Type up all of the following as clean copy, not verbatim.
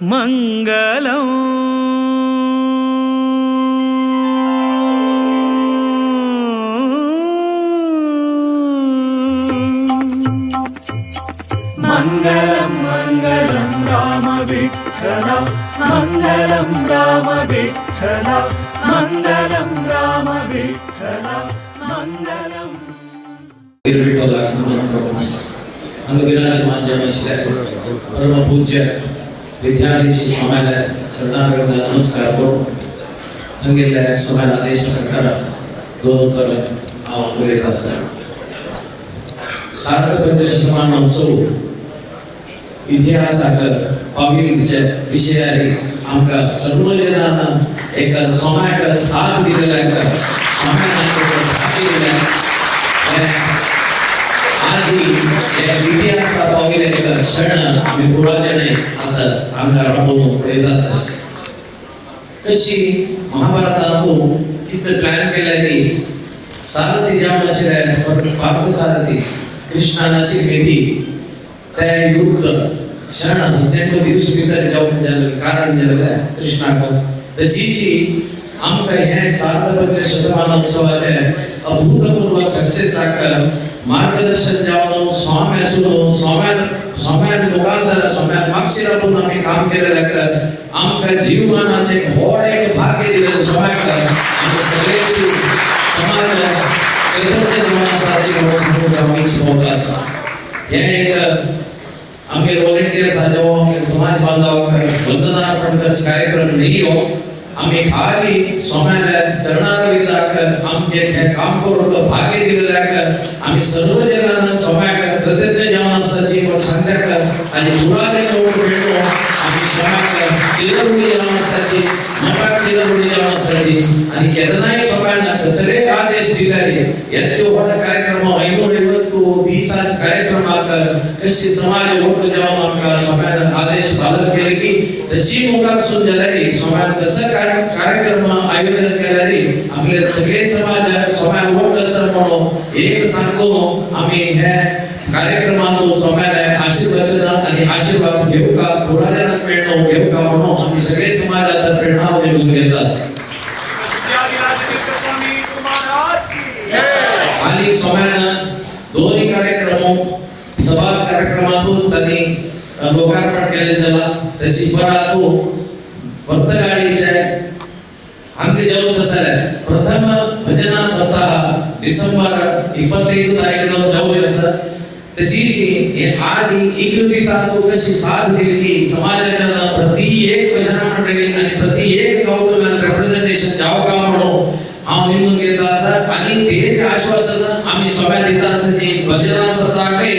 మంగళం. మంగళం మంగళం రామ విఠల, మంగళం రామ విఠల, మంగళం రామ విఠల, మంగళం. विठ्ठलाक नमन करून हांगा विराजमान जे आशिल्ले परम पूज्य विद्याधीश स्वाम्याले चरणारविंद नमस्कार करून हांगेल्ले स्वाम्याला आदेश प्रकार दोन उतर हांव उलयत आसा. सार्धपंचशतमानोत्सव इतिहासाक पाविल्ले विशयारी आमकां सर्व जनान एक सोम्याक साथ दिलेल्याक, सोम्याक भाग्य दिलें. आजी इतिहासा पाविल्ले एक क्षण आमी पुराजने आतां हांगा राबोवन पळयत आसा. कशी महाभारतांतू कितले प्लॅन केल्यारी सारथी जावन आशिल्ले पार्थ सारथी कृष्णान अशी भेटी ते युद्ध क्षण 18 दिवस भितर जावंक जालें कारण जालें कृष्णाक. तशीच आमकां हें सार्धपंच शतमानोत्सवाचें अभूतपूर्व सक्सेसाक मार्गदर्शन जावन स्वामी आसून स्वाम्यान स्वाम्यान मुखार स्वाम्यान मागशी राबून आमी काम केलेल्याक आमकां जीवनान एक व्हड एक भाग्य दिलें स्वाम्याक. आमी सगळ्यांची समाज कृतज्ञ आसाची म्हणून आमी पावता आसा. हें एक आमगे व्हॉलंटियर्स आसा, आमगे समाज बांधवाक वंदनार्पण करचे कार्यक्रम न्ही हो. आमी खाली स्वाम्याल्या चरणारविंदाक आमचे हें काम करून भाग्य दिलेल्याक आमी सर्व जनांना स्वाम्याक कृतज्ञ जावन आसाची म्हूण सांगच्याक आनी पुराय लोक मेळून आमी स्वाम्याक चिररुणी जावन आसताची, मठाक चिररुणी जावन आसताची. आनी केन्नाय स्वाम्यान कसले आदेश दिल्यार येतलो व्हड कार्यक्रम 550 दिसाचे कार्यक्रमाक कशी समाज ಒಟ್ಟು जावन आमकां स्वाम्यान आदेश पालन केले की तशी मुखार सून जाल्यार स्वाम्यान कसं कार्यक्रम आयोजन केल्यार आपले सगळे समाज स्वाम्यान वोट आसा म्हणून एक सांगून आमी हे कार्यक्रमांत स्वाम्याले आशीर्वचन आणि आशीर्वाद घेवका पुराजनात मेळणो घेवका म्हणून आमी सगळे समाजात प्रेरणा निघून घेत आसा. स्वामी महाराज की. आणि स्वाम्यान दोन्ही कार्यक्रम सभा कार्यक्रमातून त्यांनी लोकार्पण केले जाला. तशी परातू वर्तगाडीचे हांगा जावन बसले प्रथम भजना सप्ताह डिसेंबर 25 तारीख जावचे आसा. तशीच हे आज 21 दिसांत कशी साथ दिली की समाजाच्या प्रति एक भजना मंडळी आणि प्रति एक गांवतून रिप्रेझेंटेशन जावं का म्हणून हांव निवडून घेतला आसा. आणि तेच आश्वासन आमी सगळ्या दिता आसा जी भजना सप्ताहकय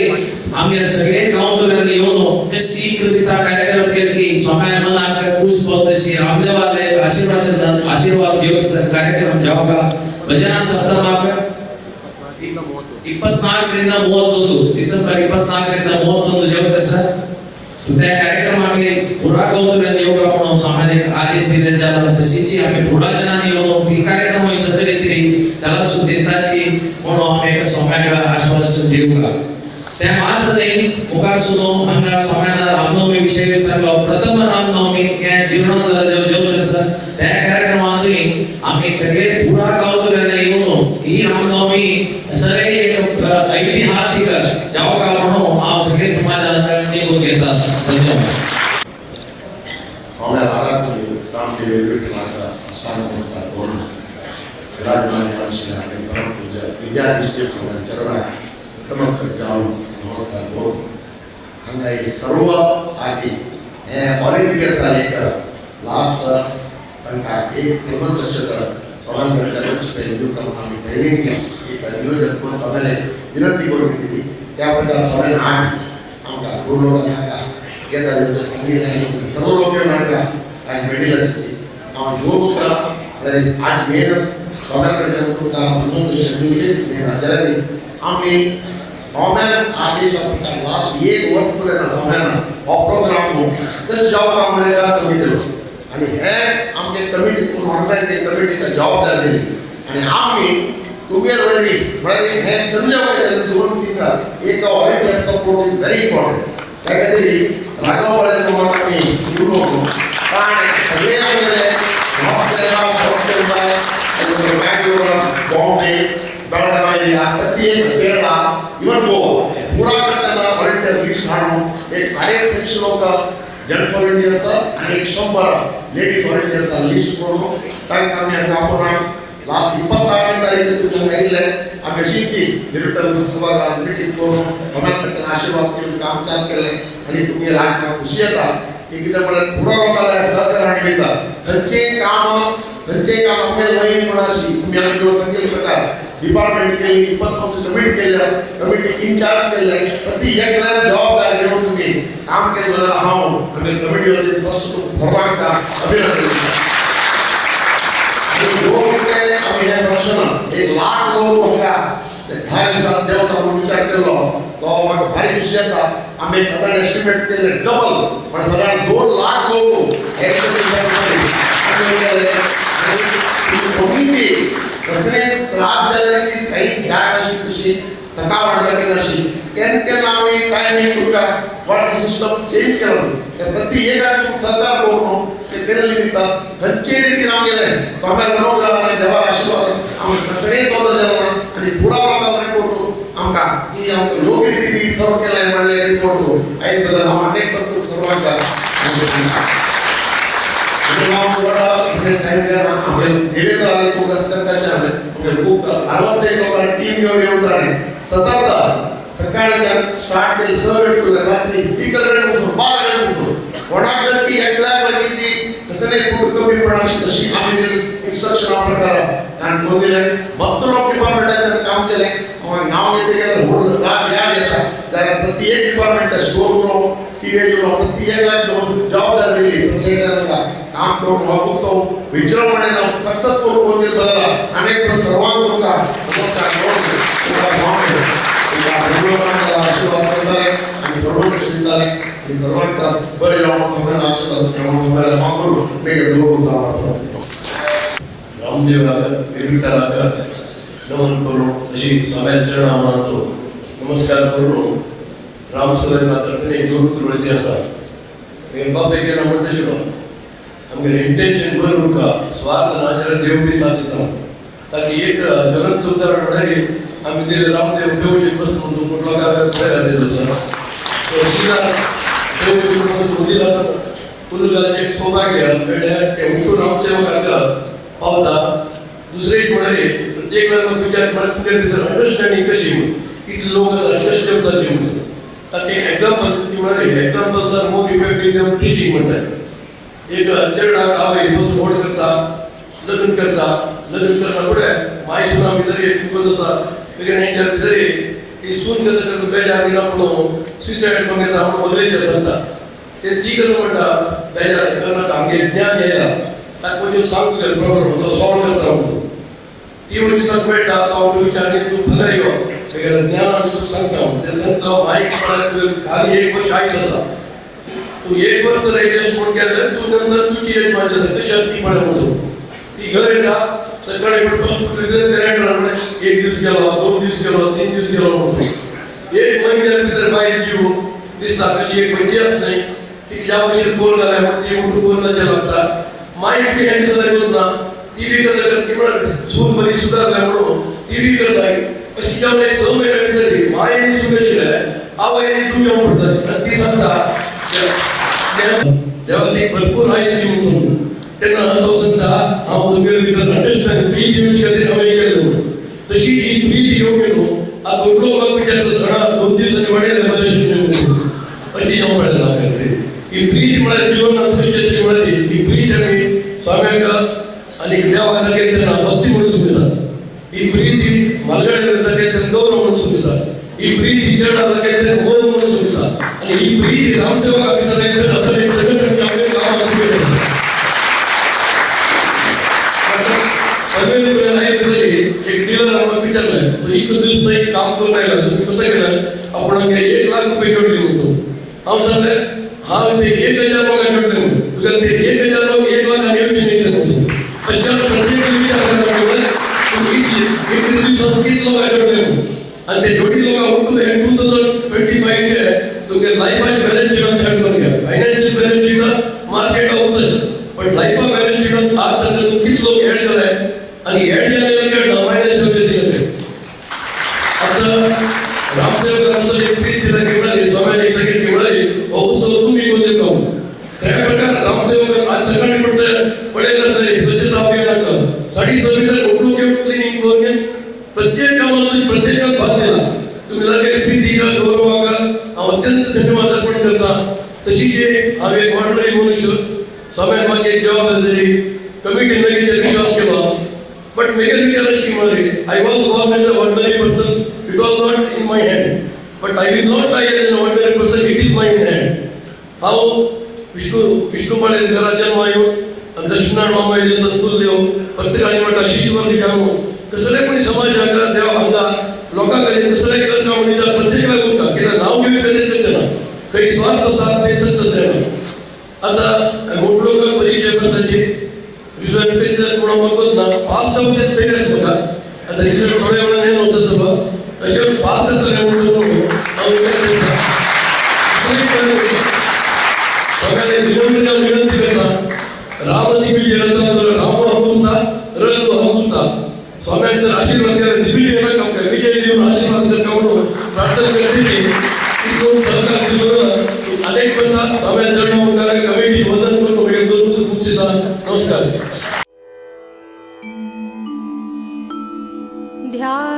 आमी सगळे गांवतल्यान येवन कशी 21 दिसा कार्यक्रम केले की स्वाम्या मनाक खुश पावत तशी रामदेवाले आशीर्वाद आशीर्वाद घेवन कार्यक्रम जावं का. भजना सप्ताहाक 24ರಿಂದ 31, ಡಿಸೆಂಬರ್ 24ರಿಂದ 31 जावचे आसा. त्या कार्यक्रमाक पुरा गांवतल्यान येवका म्हणून स्वाम्यान आदेश दिले जाला. तशीच आमी थोडा जणांनी येवन ही कार्यक्रम तरी तरी चला सुदिताची म्हणून आमी एका स्वाम्याक आश्वासन दिवका. त्या मात्र न्ही, मुखार सुनो हांगा स्वाम्यान रामनवमी विशय सांगलो. प्रथम रामनवमी हे जीर्णोद्धार जावचें आसा. त्या कार्यक्रमांतूय आमी सगळे पुरा गांवतल्यान येवन ही रामनवमी सगळे एक ऐतिहासिक जावका म्हणून हांव सगळे समाजाक निघून घेता. धन्यवाद. स्वामी आराधने रामदेव विठ्ठलाक साष्टांग नमस्कार करून विराजमान आशिल्ल्या आनी परम पूज्य विद्याधीश स्वामी चरणाक नतमस्तक जावन नमस्कार करून हांगा हे सर्व आगी हे व्हॉलंटियर्स आले एक लास्ट तांकां एक निमंत्रण स्वाम्यांकडच्या लक्ष दिवपाक आमी पयलींच एक नियोजन करून स्वाम्याले विनंती करून दिली. त्या प्रकार स्वाम्यान आज आमकां गुरू लोकांक हांगा घेता सांगिल्लें आनी सर्व लोक हांगा आज मेळिल्ले आसाची. हांव लोक आज मेन स्वाम्या कडच्यान तुमकां निमंत्रण दिवचें मेन जाल्यार आमी स्वाम्यान आदेश प्रकार लास्ट एक वर्स पर्यंत स्वाम्यान हो प्रोग्राम कशें जावपा म्हणल्यार कमी दिलो आनी हे आमचे कमिटी ऑर्गनायझिंग कमिटीक जबाबदारी दिली आनी आमी टुगेदर रेडी म्हळ्यार हे कमी जावपाक जाय. दोन तीन एक volunteer support is very important. त्या खातीर राघव बाळेकर आमी उलोवंक कारण सगळे आमगेले north Kerala, south Kerala, Bangalore, Bombay, Belgaum area, प्रत्येक केरळा, इवन गोवा पुरा कडच्यान व्हॉलंटियर लिस्ट हाडून एक 350 लोक जेंट्स व्हॉलंटियर्स आणि 100 लेडीज व्हॉलंटियर्स लिस्ट करून तांकां आमी हांगा आपोवना. लास्ट 26ನೇ तारीख तुमच्या हांगा येयल्ले. आमी अशीची विठ्ठल सभागार मिटींग करून सगळ्यां कडच्यान आशिर्वाद घेवन काम चालू केलें आनी तुमगे म्हाका खुशी येता की कितें म्हळ्यार पुरो लोकांल्या सहकारान वयता. खंयचेंय काम, खंयचेंय काम आमगे न्हय म्हण अशी तुमी आमी सांगिल्ले प्रकार डिपार्टमेंट केली, 21 कमिटी केल्या, कमिटी इन्चार्ज केले, प्रति एकल्यान जबाबदारी घेवन तुमी काम केलें जाल्यार हांव आमगे कमिटी वतीन फस्ट सर्वांक अभिनंदन दिता. आनी लोक कितें आमी हें फंक्शन 1 लाख लोक हांगा 10 दिसांत देंवता म्हणून विचार केलो तो म्हाका भारी खुशी येता. आमी सादारण एस्टिमेट केले डबल, पण सादारण 2 लाख लोक एक दिसांत आमी केले. आनी कमी कसले त्रास जाले की काही जाय अशी तशी थकावट जाली अशी केन्ना केन्ना आमी टायमींग तुमकां थोडें सिस्टम चेंज केलो ते प्रति एकाक तुमकां सहकार करून ते केल्ले निमित्तान खंयचे रितीन आमगेले स्वाम्या अनुग्रहान, देवा आशिर्वाद आमी कसलेय तोंदर जालें ना. आनी पुरा लोकांक रिपोर्ट आमकां की आमकां योग्य रितीन सर्व केलां म्हणलें रिपोर्ट आयज बद्दल हांव अनेक सर्वांक सांगता. टाइम देना आमगे देवेंद्र आले खूब आसता. आमगे खूब 61 टीम घेवन येवताले सतत. सकाळी स्टार्ट केले 6 वेळ, रात्री 1 कडेन बसून, 12 कडेन बसून कोणाक ती एकल्याक लागली ती कसले फूड कमी पडनाशी तशी आमी इन्स्ट्रक्शन प्रकार कारण करून दिलें. मस्त लोक डिपार्टमेंटाचेर काम केलें. हांव नांव घेतलें गेल्यार व्हड रात याद आसा जाल्यार प्रति एक department, store room, sewage room, प्रति एकल्याक जबाबदारी दिली. प्रत्येकाक काम करून हो उत्सव विजृंभणेन सक्सेसफुल करून दिले बदला अनेक सर्वांक तुमकां नमस्कार करून तुमकां भावने तुमकां भगवान आशीर्वाद करताले आणि प्रभू चिंताले आणि सर्वांक बरे जावं, सगळ्यांना आशीर्वाद घेऊन सगळ्यांना मागून मी दोन. रामदेवाक, विठ्ठलाक नमन करून, तशी स्वाम्या चरणां नमस्कार करून, रामसेवका तर्फे एक दोन कृती आसा. म्हगे बापाय केन्ना म्हणटा आशिल्लो, आमगेलें इंटेन्शन बरें उरता, स्वार्थ ना जाल्यार देव बी साथ दिता. ताका एक ज्वलंत उदाहरण म्हळ्यार आमी दिले रामदेव खंय वचून बस म्हणून कुठलो पळयला तेजो सर तो सीधा खंय वचून बसून दिला. फुल घालचें एक सौभाग्य मेळ्ळें, ते उठून रामसेवकाक पावता. दुसरें एक म्हळ्यार प्रत्येक वेळार विचार म्हळ्यार तुमगे भितर अंडरस्टँडींग कशी म्हणून कितले लोक आसा कशें जेवताची म्हणून ताका एक एग्जाम्पल ती म्हळ्यार examples are more effective than preaching म्हणटात. एक चेरडाक आवय बसून व्हड करता, लग्न करता. लग्न करता फुडें माय सुना भितर एक तुमकां आसा वेगळे हेंच्या भितर ती सून कसं करता, बेजार बीन आपूण सुसायड करून घेता म्हणून बदलेचें सांगता. ते ती कसं म्हणटा, बेजार करनाका, आमगे ज्ञान येयला, ताका वचून सांग तुगेलो प्रॉब्लम, तो सॉल्व करता म्हणून. ती वचून ताका मेळटा, तो आवड विचार तूं फाल्यां यो, तुगेलें ज्ञानान तुका सांगता म्हणून. ते सांगता, मायक म्हळ्यार तुवें खाली एक वर्ष आयुष आसा, तूं एक वर्ष जर एडजस्ट म्हणून केलें तूं, नंतर तुजी एज म्हणजे जाता कशी ती म्हळ्यार म्हणून. ती घर येता सकाळी पण फर्स्ट कॅलेंडर म्हळ्यार एक दीस गेलो, 2 दीस गेलो, 3 दीस गेलो म्हणून. एक महिन्या भितर बायल जीव दिसता कशी एक खंयची न्हय ती ज्या कशी कोर जाल्या म्हणून ती उठून कोर जावचें लागता. मागीर बी हें दिसता ना, ती बी कसं करता म्हळ्यार सून बरी सुदारल्या म्हणून ती बी करता. अशी जेवण एक 6 म्हयन्या भितर माय आनी सून आशिल्ले, आवय आनी तूं जेवण पडटा आनी ती सांगता, देवा ती भरपूर आयुष दी म्हणून. तेन्ना तो सांगता, हांव तुगेले भितर अंडरस्टँड प्रीती दिवचे खातीर हांवें केलें म्हणून. तशी ही प्रीती येवंक न्हू आतां व्हडलो लोक विचारता, जाणा 2 दिसांनी वाडयलें बरें आशिल्लें म्हणून. अशी हांव पळयता ही प्रीती म्हळ्यार जिवनात कशी म्हळ्यार ही प्रीती आमी स्वाम्याक आनी देवाक दाखयता तेन्ना भक्ती म्हणून समजता. ही प्रीती म्हालगड्याक दाखयता तेन्ना गौरव म्हणून समजता. ही प्रीती चेरडाक दाखयता तेन्ना मोग म्हणून समजता. आनी ही प्रीती रामसेवका भितर दाखयता असं एक संघटन आमगे गांवांत सुरू आसा. पनवेल एक डीलर आम्हाला विचारलंय, तो एक दिवस नाही काम करून राहिला, तुम्ही कसं केलं, आपण 1 लाख रुपये जोडले म्हणतो. हांव सांगलें, हांव ते 1000 लोकां जोडले म्हणून तुका ते 1000 लोक 1 लाखान येवचे न्ही ते म्हणून. अशें करून प्रत्येक विचार करता, एक दिवसात कितले लोकां जोडले म्हणून. आणि ते जोडी लोकां उठून हे 2025चे तुमगे लायफाचे बॅलन्स जिवन तयार करून घ्या. प्रीत दिला की म्हणाले स्वाम्याने सगळे की म्हणाले हो उत्सव तुम्ही कोणते पाहू सगळ्या प्रकार ग्रामसेवक आज सकाळी पडतं पडेल असणारे स्वच्छता अभियानाचं 6.5 उठलो घेऊन क्लिनिंग करून प्रत्येक कामात प्रत्येकात भाग दिला. तुम्ही काही प्रीती का गौरव का हांव अत्यंत धन्यवाद अर्पण करता. तशी जे हांव एक ऑर्डिनरी मनुष्य स्वाम्यान म्हाका एक जबाबदारी दिली, कमिटी मागीर विश्वास केलो. बट मेजर विचार अशी म्हणाली, I was born as a ordinary person, it was not in my hand, but I will not die as an ordinary person, it is my in hand. हांव विष्णू विष्णू पाटील घरा जन्म येऊन आणि दक्षिणाण मामा येऊ संकुल देव प्रत्येकाने म्हणटा शिष्यवर्ग जाऊ कसले पण समाजाक देव हांगा लोकां कडेन कसले करता म्हणून प्रत्येकाक उरता कित्याक नांव घेवन कडेन करतना खंय स्वार्थ आसा ते सक्सेस जायना. आतां मोठो लोक परीक्षा बसताची रिझल्ट जर कोणा मागत ना पास जावचे तरी आसा म्हाका. आतां रिझल्ट थोड्या वेळान येवन वचत जाता अशें पास जातलें म्हणून हांव विचार करता. सगळ्यांनी विनम्र विनंती करता, राम दिग्विजय रथ राम अमृता रथ अमृता स्वाम्यांतर आशीर्वाद करा, दिग्विजय नका काय विजय देऊन आशीर्वाद करता म्हणून प्रार्थना करते की तिथून सहकार दिलो अनेक पण स्वाम्या चरणावर कमिटी वंदन करून दोन मुक्षिता. नमस्कार. ध्यायेत्।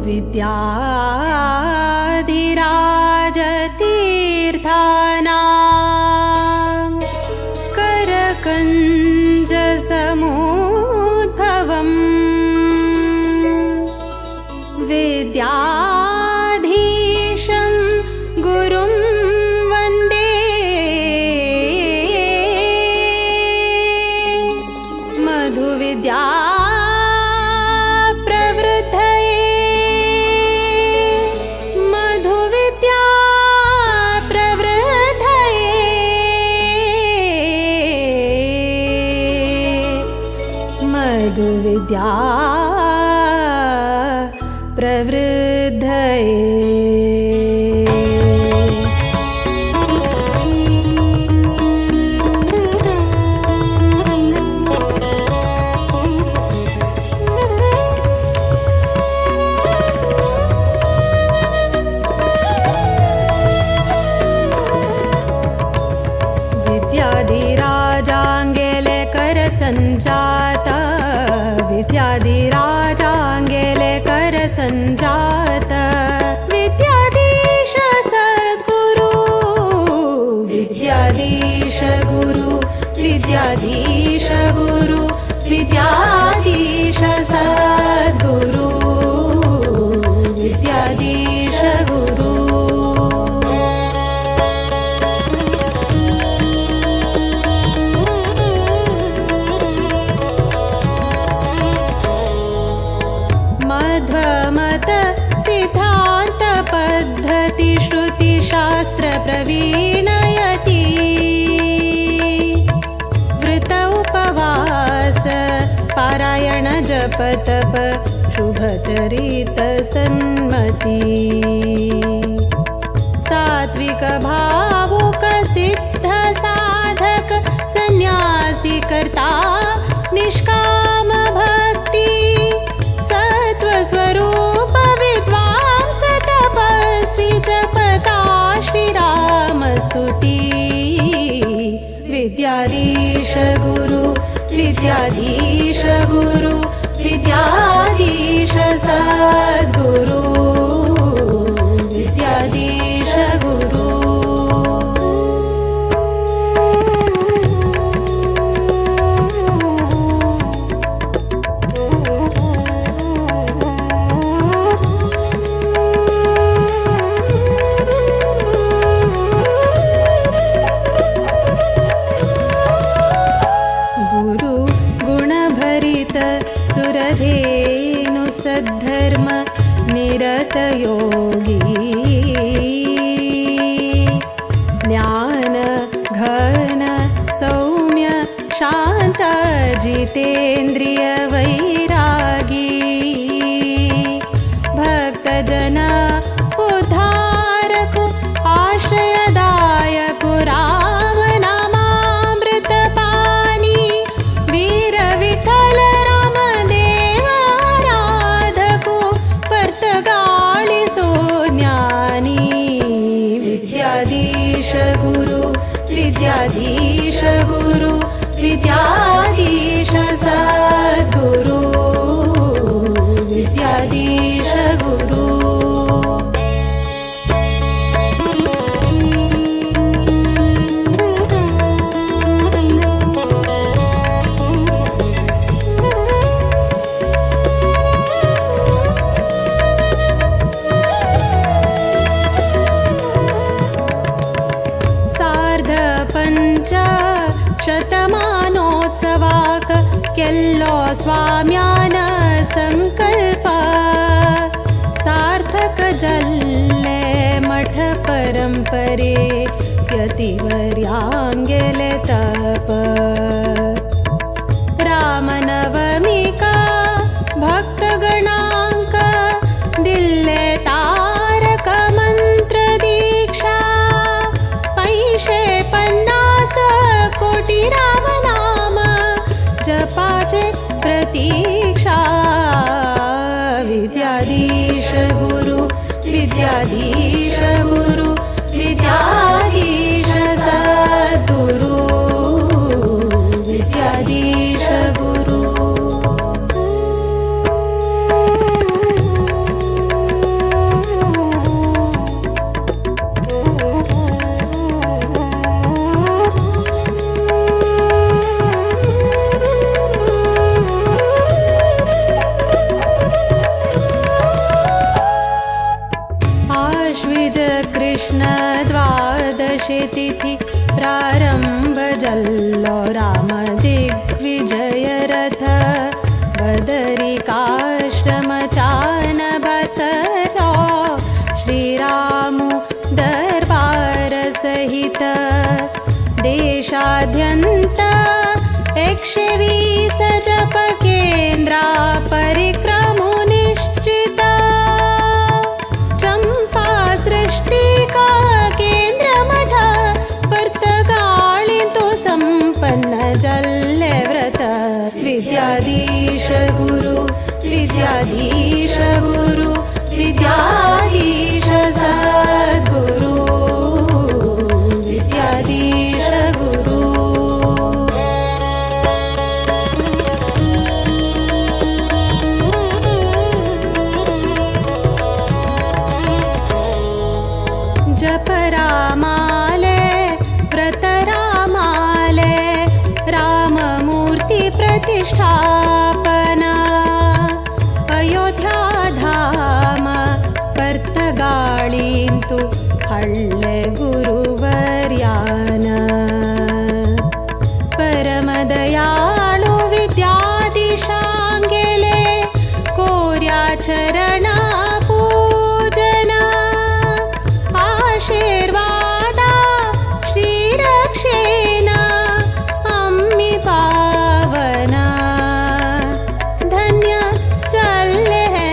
विद्याधिराजतीर्थानां करकञ्जसमुद्भवम् विद्याधीशं गुरुं वन्दे मधुविद्या प्रवृद्धये मधुविद्या प्रवृद्धये मधुविद्या प्रवृद्धये। विद्याधिराजांगेले कर संजात विद्याधिराजांगेले कर संजात विद्याधीश सद्गुरु विद्याधीश गुरु विद्याधीश गुरु विद्याधीश सद्गुरु विद्याधीश गुरु। मध्वमत सिद्धांत पद्धति श्रुति शास्त्र प्रवीणयति व्रत उपवास पारायण जप तप शुभचरित सन्मति सात्विक भावुक सिद्ध साधक सन्यासी कर्ता निष्काम भक्ति सत्वस्वरूप विद्वांस तपस्वी जपता श्रीरामस्तुति विद्याधीश गुरु विद्याधीश गुरु विद्याधीश सद्गुरु विद्याधीश गुरु। सुरधेनु सद्धर्म निरत योगी ज्ञान घन सौम्य शांत जितेन्द्रिय वैरागी भक्तजन उद्धारक आश्रयदायक राम नामामृत पानी वीर विठ्ठल ज्ञानी विद्याधीश गुरु विद्याधीश गुरु विद्याधीश सद्गुरु विद्याधीश गुरु। पंच शतमानोत्सवाक केल्लो स्वाम्यान संकल्प सार्थक जल्ले मठ परंपरे यतिवर्यांगेले तप रामनवमिका भक्तगणांक दिल्ले तारक मंत्र दीक्षा पैशे 50 कोटी राम नाम जपाचे प्रतीक्षा विद्याधीश गुरु विद्याधीश गुरु विद्याधीश सद्गुरु विद्याधीश गुरु। बदरिकाश्रमचान बसलो श्रीरामु दरबार सहित देशाद्यंत 120 जप केंद्रा परिक्रमु निश्चित चंपा सृष्टिका केंद्र मठ पर्तगाळिंतु संपन्न जल्ले व्रत विद्याधीश गुरु विद्याधीश गुरु विद्याधीश सद्गुरु विद्याधीश गुरु। जप रामाले व्रत रामाले राममूर्ति प्रतिष्ठापना अयोध्या धाम पर्तगाळिंतु हळ्ळे गुरुवर्यान परमदयाळु विद्याधीशांगेले कोर्या चरण पूजन आशीर्वादा श्रीरक्षेण अम्मी पावना धन्य चले है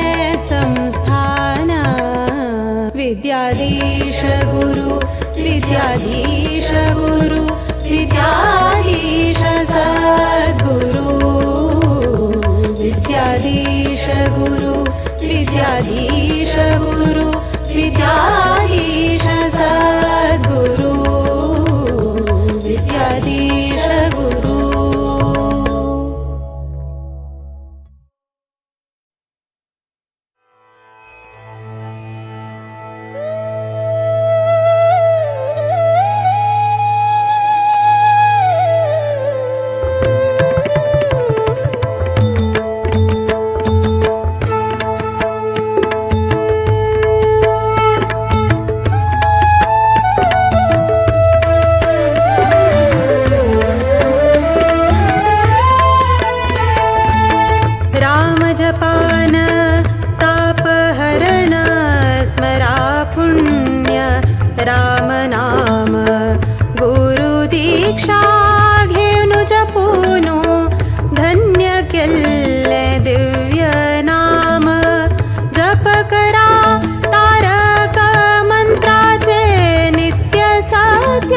संस्थान विद्याधीश गुरु विद्याधीश गुरु विद्याधीश सद्गुरु विद्याधीश गुरु विद्याधीश गुरु विद्याधीश सद्गुरु विद्याधीश गुरु। जपान तापहरण स्मरा पुण्य राम नाम गुरु दीक्षा घेऊन जपूनु धन्य केल्ले दिव्य नाम जप करा तारक मंत्राचे नित्य सत्य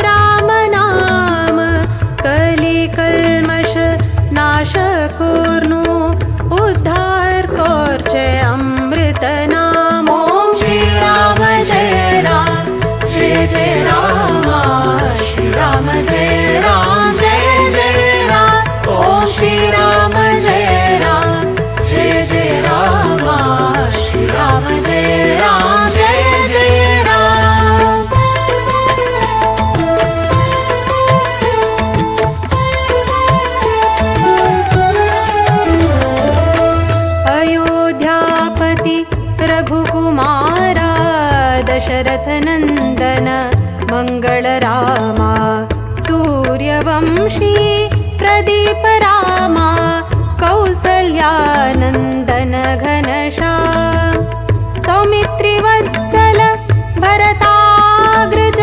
राम नाम कली कल्मष नाश कोर्नु उद्धार कोरचे अमृत नाम। ओम श्री राम जय राम जय जय राम श्री राम जय राम जय जय राम। ओम श्री राम जय राम जय जय राम श्री राम जय राम जय जय राम। अयोध्यापति रघुकुमारा दशरथ नंदन मंगल रामा सूर्यवंशी प्रदीप रामा कौसल्यानंदन घनश्याम सौमित्रिवत्सल भरताग्रज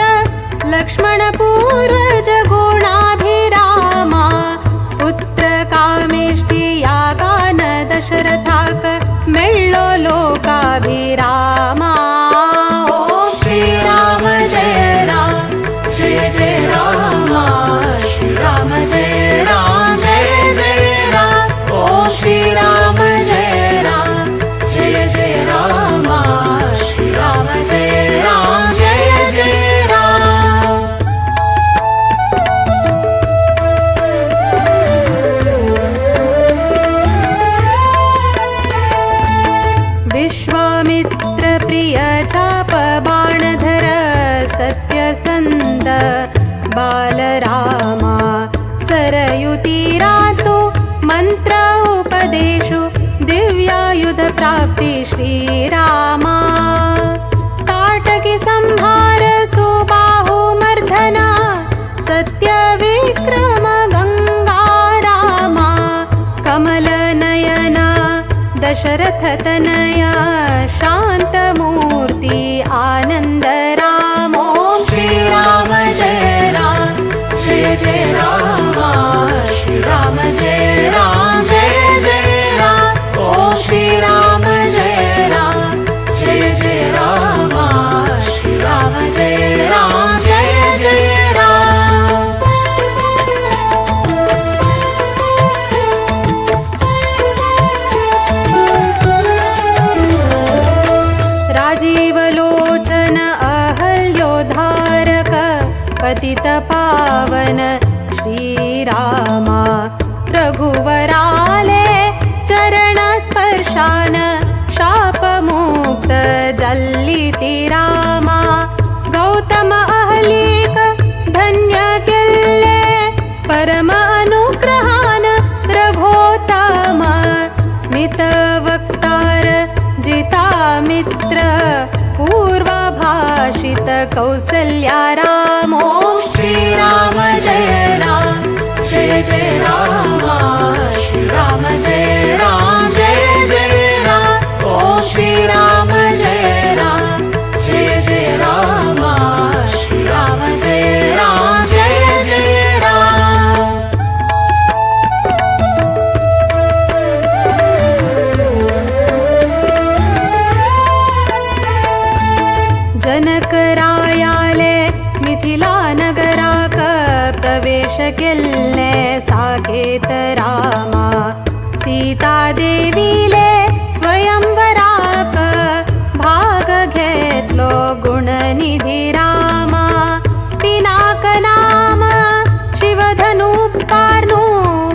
लक्ष्मण पूर्वज गुणाभिरामा पुत्र कामेष्टि यागान दशरथाक मेळ्ळो लोकाभिरामा। ओम श्री राम जय राम जय जय राम श्री राम जय राम जय जय राम। ओम श्री राम जय राम जय जय राम श्री राम जय राम जय जय राम। विश्वामित्र प्रिय चाप बाणधर सत्यसंध बालरामा सरयुतीरातु मंत्र उपदेशु दिव्यायुध प्राप्ति श्रीरामा ताटकी संहार सुबाहु मर्दना सत्य विक्रम गंगा रामा कमल नयन दशरथ तनया शांतमूर्ति आनंद राम। ओम श्री राम जय राम जय जय राम श्री राम जय राम जय जय राम। ओम श्री राम जय राम जय जय राम श्री राम जय राम जय जय राम। राजीवलोचन अहल्योद्धारक पतित पावन श्रीरामा रघुवराले चरण स्पर्शान शापमुक्त जल्लिति रामा। गौतम अहलीक धन्य केल्ले परम अनुग्रहान रघोत्तम स्मित वक्तार जिता मित्र पूर्वभाषित कौसल्या राम। ओम श्री राम जय राम जय जय राम श्री राम जय राम जय जय राम। ओम श्री राम जय राम जय जय राम श्री राम जय राम जय जय राम। जनक रायाले मिथिला नगराक प्रवेश केल्ले साकेत रामा। सीता देवीले स्वयंवराक भाग घेतलो गुणनिधी रामा। पिनाक नाम शिवधनु पार्नु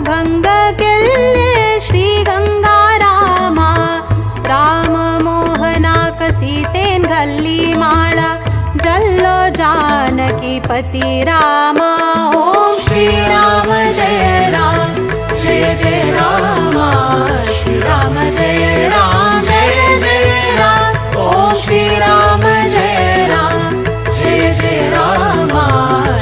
भंग केल्ले श्री गंगा रामा। राम मोहनाक सीतेन घाल्ली माळा जल्लो जानकी पति रामा। ओम श्री राम जय राम जय जय राम श्री राम जय राम जय जय राम। ओम श्री राम जय राम जय जय राम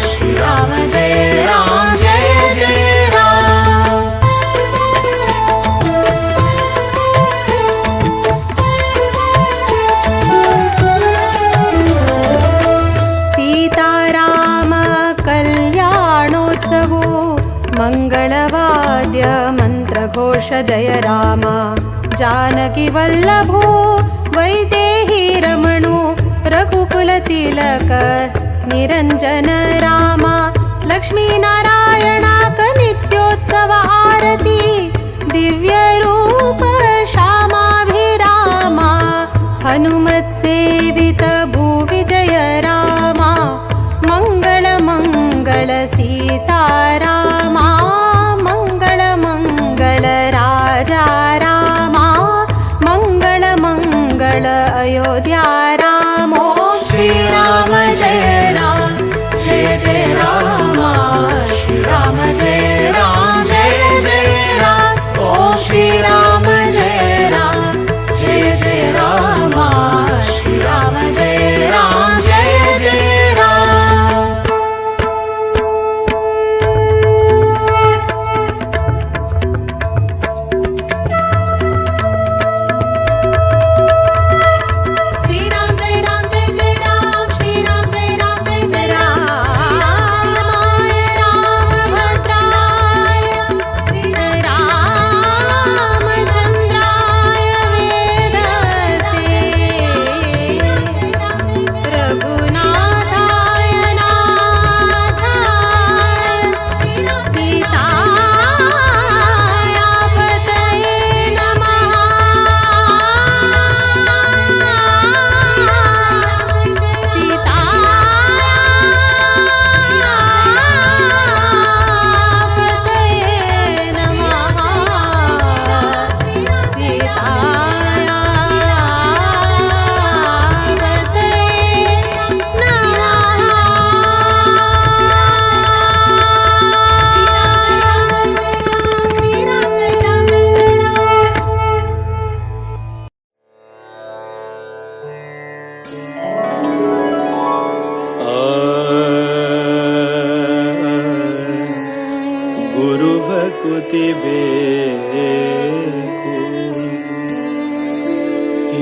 श्री राम जय राम जय जय राम। सीताराम कल्याणोत्सवो मंगलवाद्य मंत्रघोष जय राम। जानकी वल्लभो वैदेही रमणो रघुकुल तिलक निरंजन रामा। लक्ष्मी नारायणाक नित्योत्सव आरती दिव्य रूप श्यामाभिरामा। हनुमत् सेवित भूविजय रामा मंगल मंगल सीतारामा। मंगल मंगल राजा रामा मंगल मंगल अयोध्या राम। ओम श्री राम जय राम जय जय राम श्री राम जय राम जय जय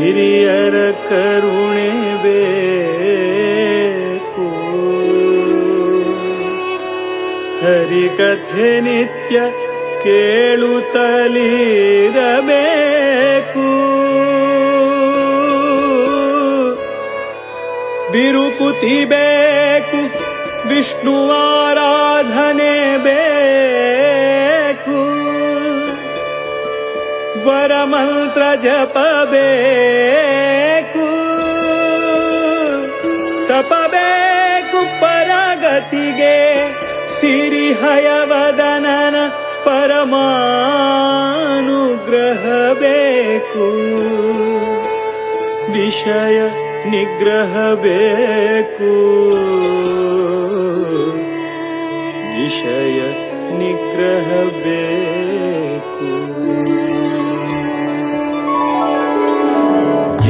ಹಿರಿಯರ ಕರುಣೆ ಬೇಕು, ಹರಿಕಥೆ ನಿತ್ಯ ಕೇಳುತ್ತಲಿರಬೇಕು, ಬಿರುಕುತಿ ಬೇಕು, ವಿಷ್ಣು ಆರಾಧನೆ ಬೇಕು, ವರಮಂತ್ರ ಜಪ ಬೇಕು, ತಪಬೇಕು ಪರಗತಿಗೆ, ಸಿರಿ ಹಯವದನನ ಪರಮಾನುಗ್ರಹ ಬೇಕು, ವಿಷಯ ನಿಗ್ರಹ ಬೇಕು, ವಿಷಯ ನಿಗ್ರಹ ಬೇಕು.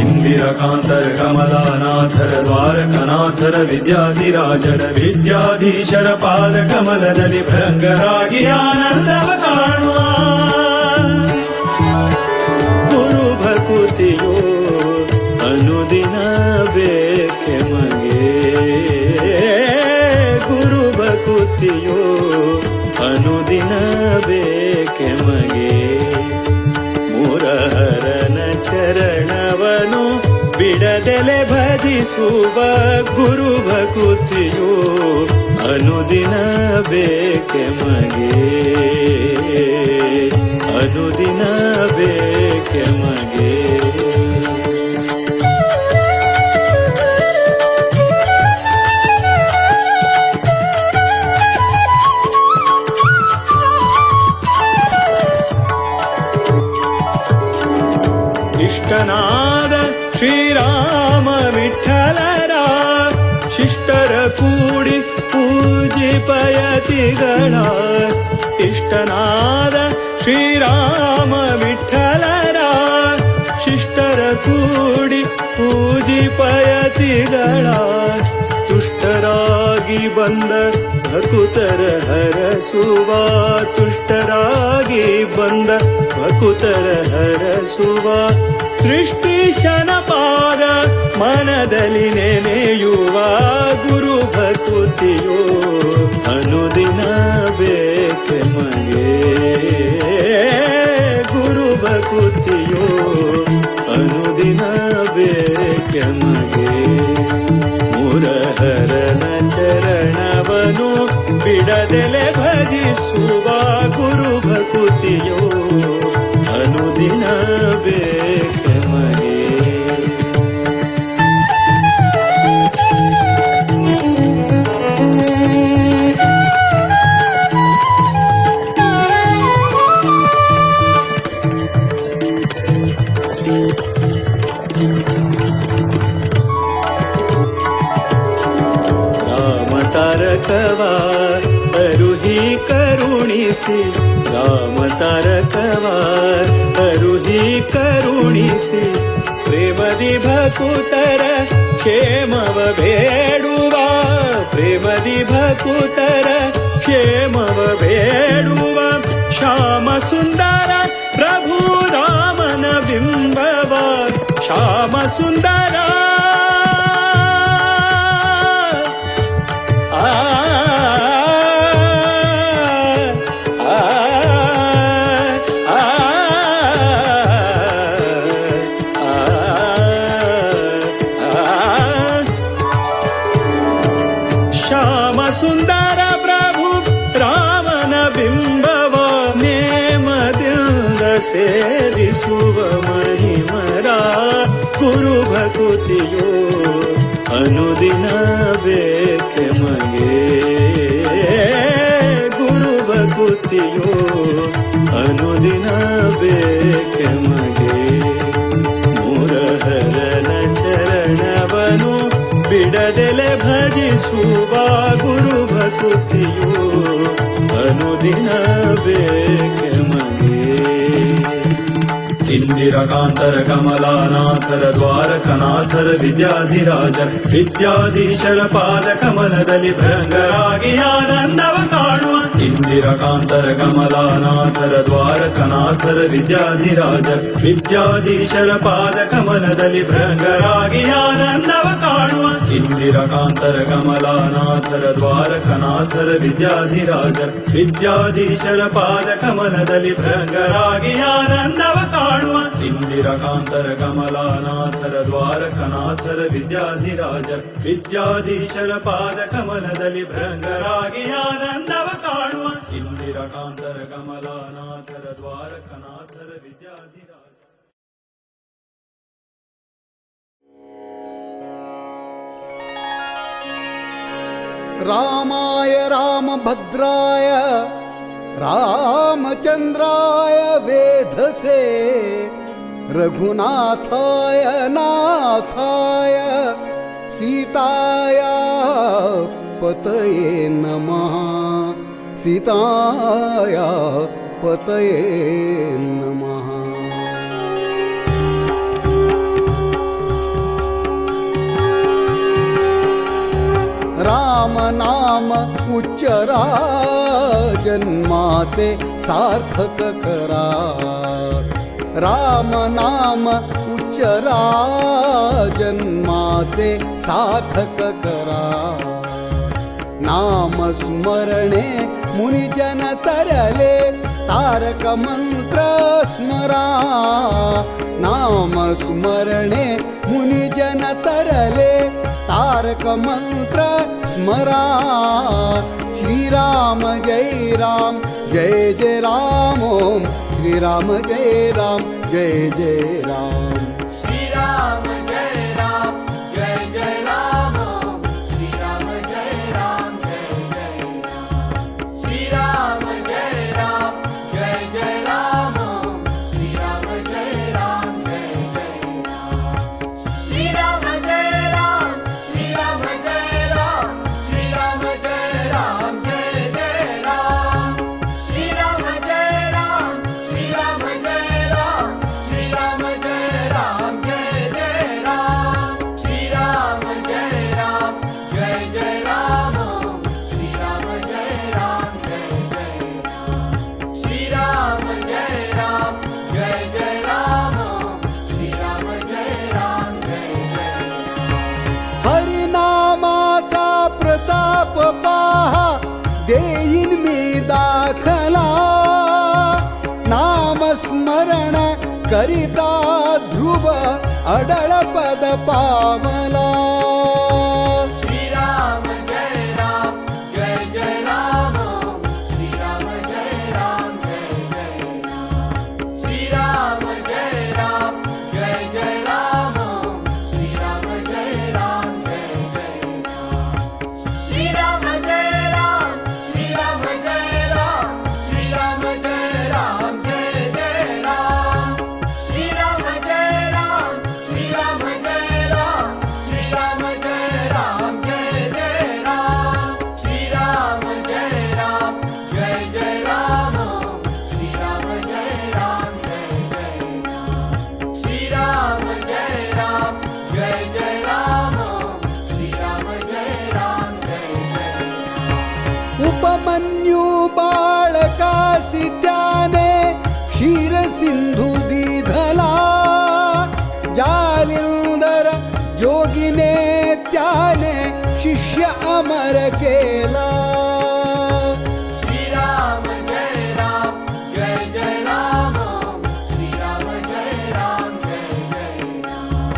ಇಂದಿರಕಾಂತರ ಕಮಲಾನಾಥರ ದ್ವಾರಕನಾಥರ ವಿದ್ಯಾಧಿರಾಜರ ವಿದ್ಯಾಧೀಶರ ಪಾದ ಕಮಲದಲ್ಲಿ ಭೃಂಗರಾಗಿ ಆನಂದವ ಕಾಣುವ ಗುರು ಭಕುತಿಯೋ ಅನುದಿನ ಬೇಕೆ ಮಗೆ, ಗುರು ಭಕುತಿಯೋ ಅನುದಿನ ಬೇಕೆ ಮಗೆ, ಮುರಹರನ ಚರಣವನು ಬಿಡದೆಲೆ ಭಜಿಸುವ ಗುರು ಭಕುತಿಯೋ ಅನುದಿನ ಬೇಕೆ ಮಗೆ, ಅನುದಿನ ಬೇಕೆ ಮಗೆ. ಇಷ್ಟನಾದ ಶ್ರೀರಾಮ ವಿಠಲರ ಶಿಷ್ಟರ ಕೂಡಿ ಪೂಜಿಪಯತಿಗಳ, ಇಷ್ಟನಾದ ಶ್ರೀರಾಮ ವಿಠಲರ ಶಿಷ್ಟರ ಕೂಡಿ ಪೂಜಿಪಯತಿಗಳ, ತುಷ್ಟರಾಗಿ ಬಂದ ಭಕುತರ ಹರಸುವ, ತುಷ್ಟರಾಗಿ ಬಂದ ಭಕುತರ ಹರಸುವ, ಸೃಷ್ಟಿಶನ ಪಾದ ಮನದಲ್ಲಿ ನೆನೆಯುವ ಗುರು ಭಕುತಿಯೋ ಅನುದಿನ ಬೇಕೆ ಮಗೆ, ಗುರು ಭಕುತಿಯೋ ಅನುದಿನ ಬೇಕೆ ಮಗೆ, ಮುರಹರನ ಚರಣವನು ಬಿಡದೆಲೆ ಭಜಿಸುವ ಗುರು ಭಕುತಿಯೋ ಅನುದಿನ ಬೇಕೆ ಮಗೆ. ರಾಮ ತಾರಕವ ಅರುಹಿ ಕರುಣಿಸಿ, ರಾಮ ತಾರಕವ ಅರುಹಿ ಕರುಣಿಸಿ, ಪ್ರೇಮದಿ ಭಕುತರ ಕ್ಷೇಮವ ಬೇಡುವ, ಪ್ರೇಮದಿ ಭಕುತರ ಕ್ಷೇಮವ ಬೇಡುವ, ಶ್ಯಾಮ ಸುಂದರ ಪ್ರಭು ರಾಮನ ಬಿಂಬವ, ಶ್ಯಾಮ ಸುಂದರ ಆ ಆ ಆ ಶ್ಯಾಮ ಸುಂದರ ಪ್ರಭು ರಾಮನ ಬಿಂಬವ ನೇಮದಿಂದ ಸೇರಿಸುವ ಮಹಿಮರ ಗುರು ಭಕುತಿಯೋ ಅನುದಿನ ಬೇಕೆ ಮಗೆ, ಗುರು ಭಕುತಿಯೋ ಅನುದಿನ ಬೇಕೆ ಮಗೆ, ಮುರಹರನ ಚರಣವನು ಬಿಡದೆಲೆ ಭಜಿಸುವ ಗುರು ಭಕುತಿಯೋ ಅನುದಿನ ಬೇಕೆ ಮಗೆ. ಇಂದಿರಕಾಂತರ ಕಮಲಾನಾಥರ ದ್ವಾರಕನಾಥರ ವಿದ್ಯಾಧಿರಾಜ ವಿದ್ಯಾಧೀಶರ ಪಾದ ಕಮಲದಲ್ಲಿ ಭೃಂಗರಾಗಿ ಆನಂದವ ಕಾಣುವ. ಇಂದಿರಕಾಂತರ ಕಮಲಾನಾಥರ ದ್ವಾರಕನಾಥರ ವಿದ್ಯಾಧಿರಾಜ ವಿದ್ಯಾಧೀಶರ ಪಾದ ಕಮಲದಲ್ಲಿ ಭೃಂಗರಾಗಿ ಆನಂದವ ಕಾಣುವ ಇಂದಿರಕಾಂತರ ಕಮಲಾನಾಥರ ದ್ವಾರಕನಾಥರ ವಿದ್ಯಾಧಿರಾಜ ವಿದ್ಯಾಧೀಶರ ಪಾದ ಕಮಲದಲ್ಲಿ ಭೃಂಗರಾಗಿ ಆನಂದವ ಕಾಣುವ ಇಂದಿರಕಾಂತರ ಕಮಲಾನಾಥರ ದ್ವಾರಕನಾಥರ ವಿದ್ಯಾಧಿರಾಜ ವಿದ್ಯಾಧೀಶರ ಪಾದ ಕಮಲದಲ್ಲಿ ಭೃಂಗರಾಗಿ ಆನಂದವ ಕಾಣುವ ಇಂದಿರಕಾಂತರ ಕಮಲಾನಾಥರ ದ್ವಾರಕನಾಥರ ವಿದ್ಯಾಧಿರಾಜ. रामाय रामभद्राय रामचंद्राय वेधसे रघुनाथाय नाथाय सीताया पतये नमः. सीताया पतये नमः. राम नाम उच्चरा जन्माचे सार्थक करा. राम नाम उच्चरा जन्माचे सार्थक करा. नाम स्मरणे मुनिजन तरले तारक मंत्र स्मरा. नाम स्मरणे मुनिजन तरले तारक मंत्र स्मरा. श्री राम जय राम जय जय राम ओम. श्री राम जय राम जय जय राम. श्री राम जय राम जय जय राम ओम. श्री राम जय राम जय जय राम. श्री राम जय राम जय जय राम ओम. श्री राम जय राम जय जय राम. श्री राम जय राम श्री राम जय राम श्री राम जय राम जय जय राम. श्री राम जय राम श्री राम जय राम श्री राम जय राम जय जय राम. श्री राम जय राम जय जय राम ओम. श्री राम जय राम जय जय राम. श्री राम जय राम जय जय राम ओम. श्री राम जय राम जय जय राम. हरिनामाचा प्रताप पाहा देईन मी दाखला. नामस्मरण करिता ध्रुव अडळ पद पावला. श्री राम जय राम जय जय राम ओम. श्री राम जय राम जय जय राम. श्री राम जय राम जय जय राम ओम. श्री राम जय राम जय जय राम. श्री राम जय राम श्री राम जय राम श्री राम जय राम जय जय राम. श्री राम जय राम श्री राम जय राम श्री राम जय राम जय जय राम. श्री राम जय राम जय जय राम ओम. श्री राम जय राम जय जय राम. श्री राम जय राम जय जय राम ओम. श्री राम जय राम जय जय राम. उपमन्यू बाळकासी त्याने क्षीर सिंधू दिधला. जालिंदर जोगिने त्याने शिष्य अमर केला. श्री राम जय राम जय जय राम ओम. श्री राम जय राम जय जय राम.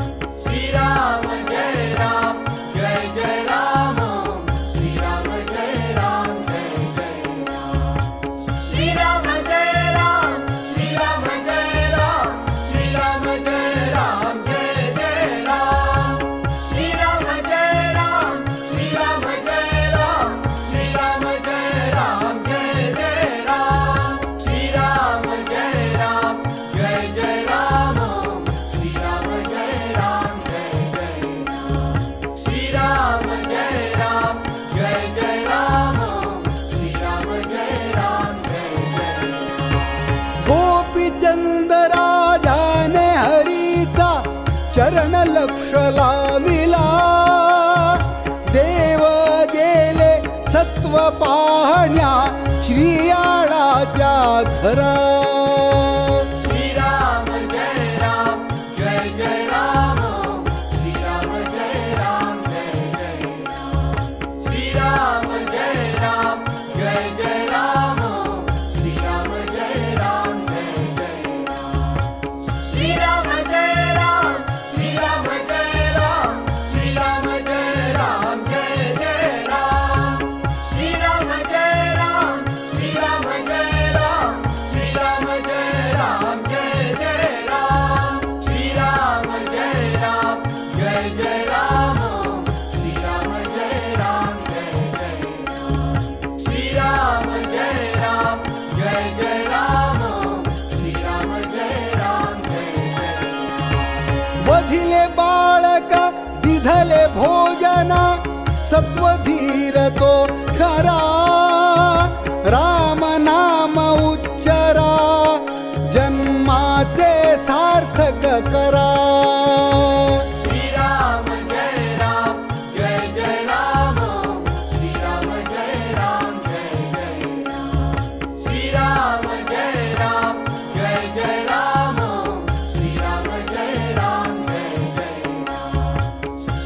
श्री राम जय राम जय जय राम ओम. श्री राम जय राम जय जय राम. श्री राम जय राम श्री राम जय राम श्री राम जय राम जय जय राम. श्री राम जय राम श्री राम जय राम श्री राम जय राम जय जय राम. श्री राम जय राम जय जय राम ओम. श्री राम जय राम जय जय राम. श्री राम जय राम जय जय राम ओम. श्री राम जय राम जय जय राम. गोपीचंद राजाने हरीचा चरण लक्ष लाविला. देव गेले सत्व पाहण्या श्री घरा. श्रीराम जय राम जय जय राम, श्रीराम जय राम जय जय राम, श्रीराम जय राम जय जय राम, श्रीराम जय राम जय जय राम, श्रीराम जय राम, श्रीराम जय राम, श्रीराम जय राम जय जय राम, श्रीराम जय राम, श्रीराम जय राम, श्रीराम जय राम जय जय राम, श्रीराम जय राम जय जय राम, श्रीराम जय राम जय जय राम, श्रीराम जय राम जय जय राम, श्रीराम जय राम जय जय राम. वधिले बाळक दिधले भोजन, सत्वधीर तो खरा. राम नाम उच्चरा, जन्माचे सार्थक करा. श्रीराम जय राम जय जय राम, श्रीराम जय राम जय जय राम, श्रीराम जय राम जय जय राम, श्रीराम जय राम जय जय राम,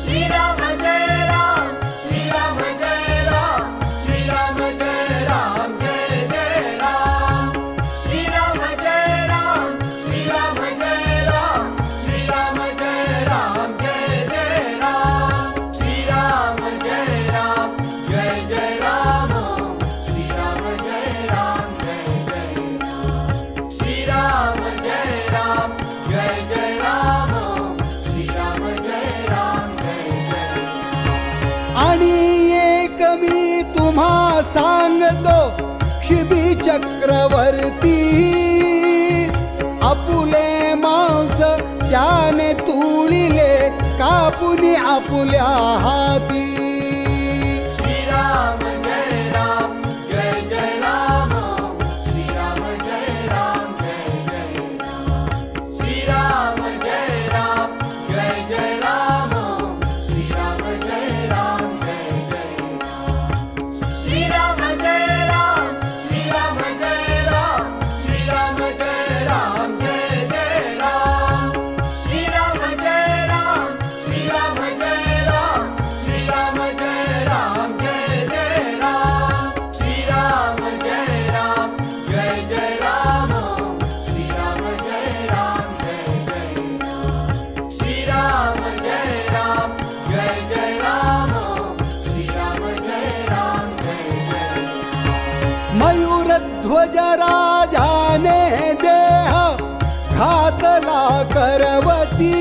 श्रीराम जय राम, श्रीराम जय राम, श्रीराम जय राम जय जय राम, श्रीराम जय राम, श्रीराम जय राम, श्रीराम जय राम जय जय राम, श्रीराम जय राम जय जय राम, श्रीराम जय राम जय जय राम, श्रीराम जय राम जय जय राम, श्रीराम जय राम जय जय राम. आणि एक मी तुम्हा सांगतो, शिबी चक्रवर्ती. आपुले मांस त्याने तुळिले, कापुनी आपुल्या हाती. श्रीराम जय राम जय जय राम, श्रीराम जय राम जय जय राम, श्रीराम जय राम जय जय राम, श्रीराम जय राम जय जय राम, श्रीराम जय राम, श्रीराम जय राम, श्रीराम जय राम जय जय राम, श्रीराम जय राम, श्रीराम जय राम, श्रीराम जय राम जय जय राम, श्रीराम जय राम जय जय राम, श्रीराम जय राम जय जय राम, श्रीराम जय राम जय जय राम, श्रीराम जय राम जय जय राम. मयूरध्वज राजाने देह घातला करवती.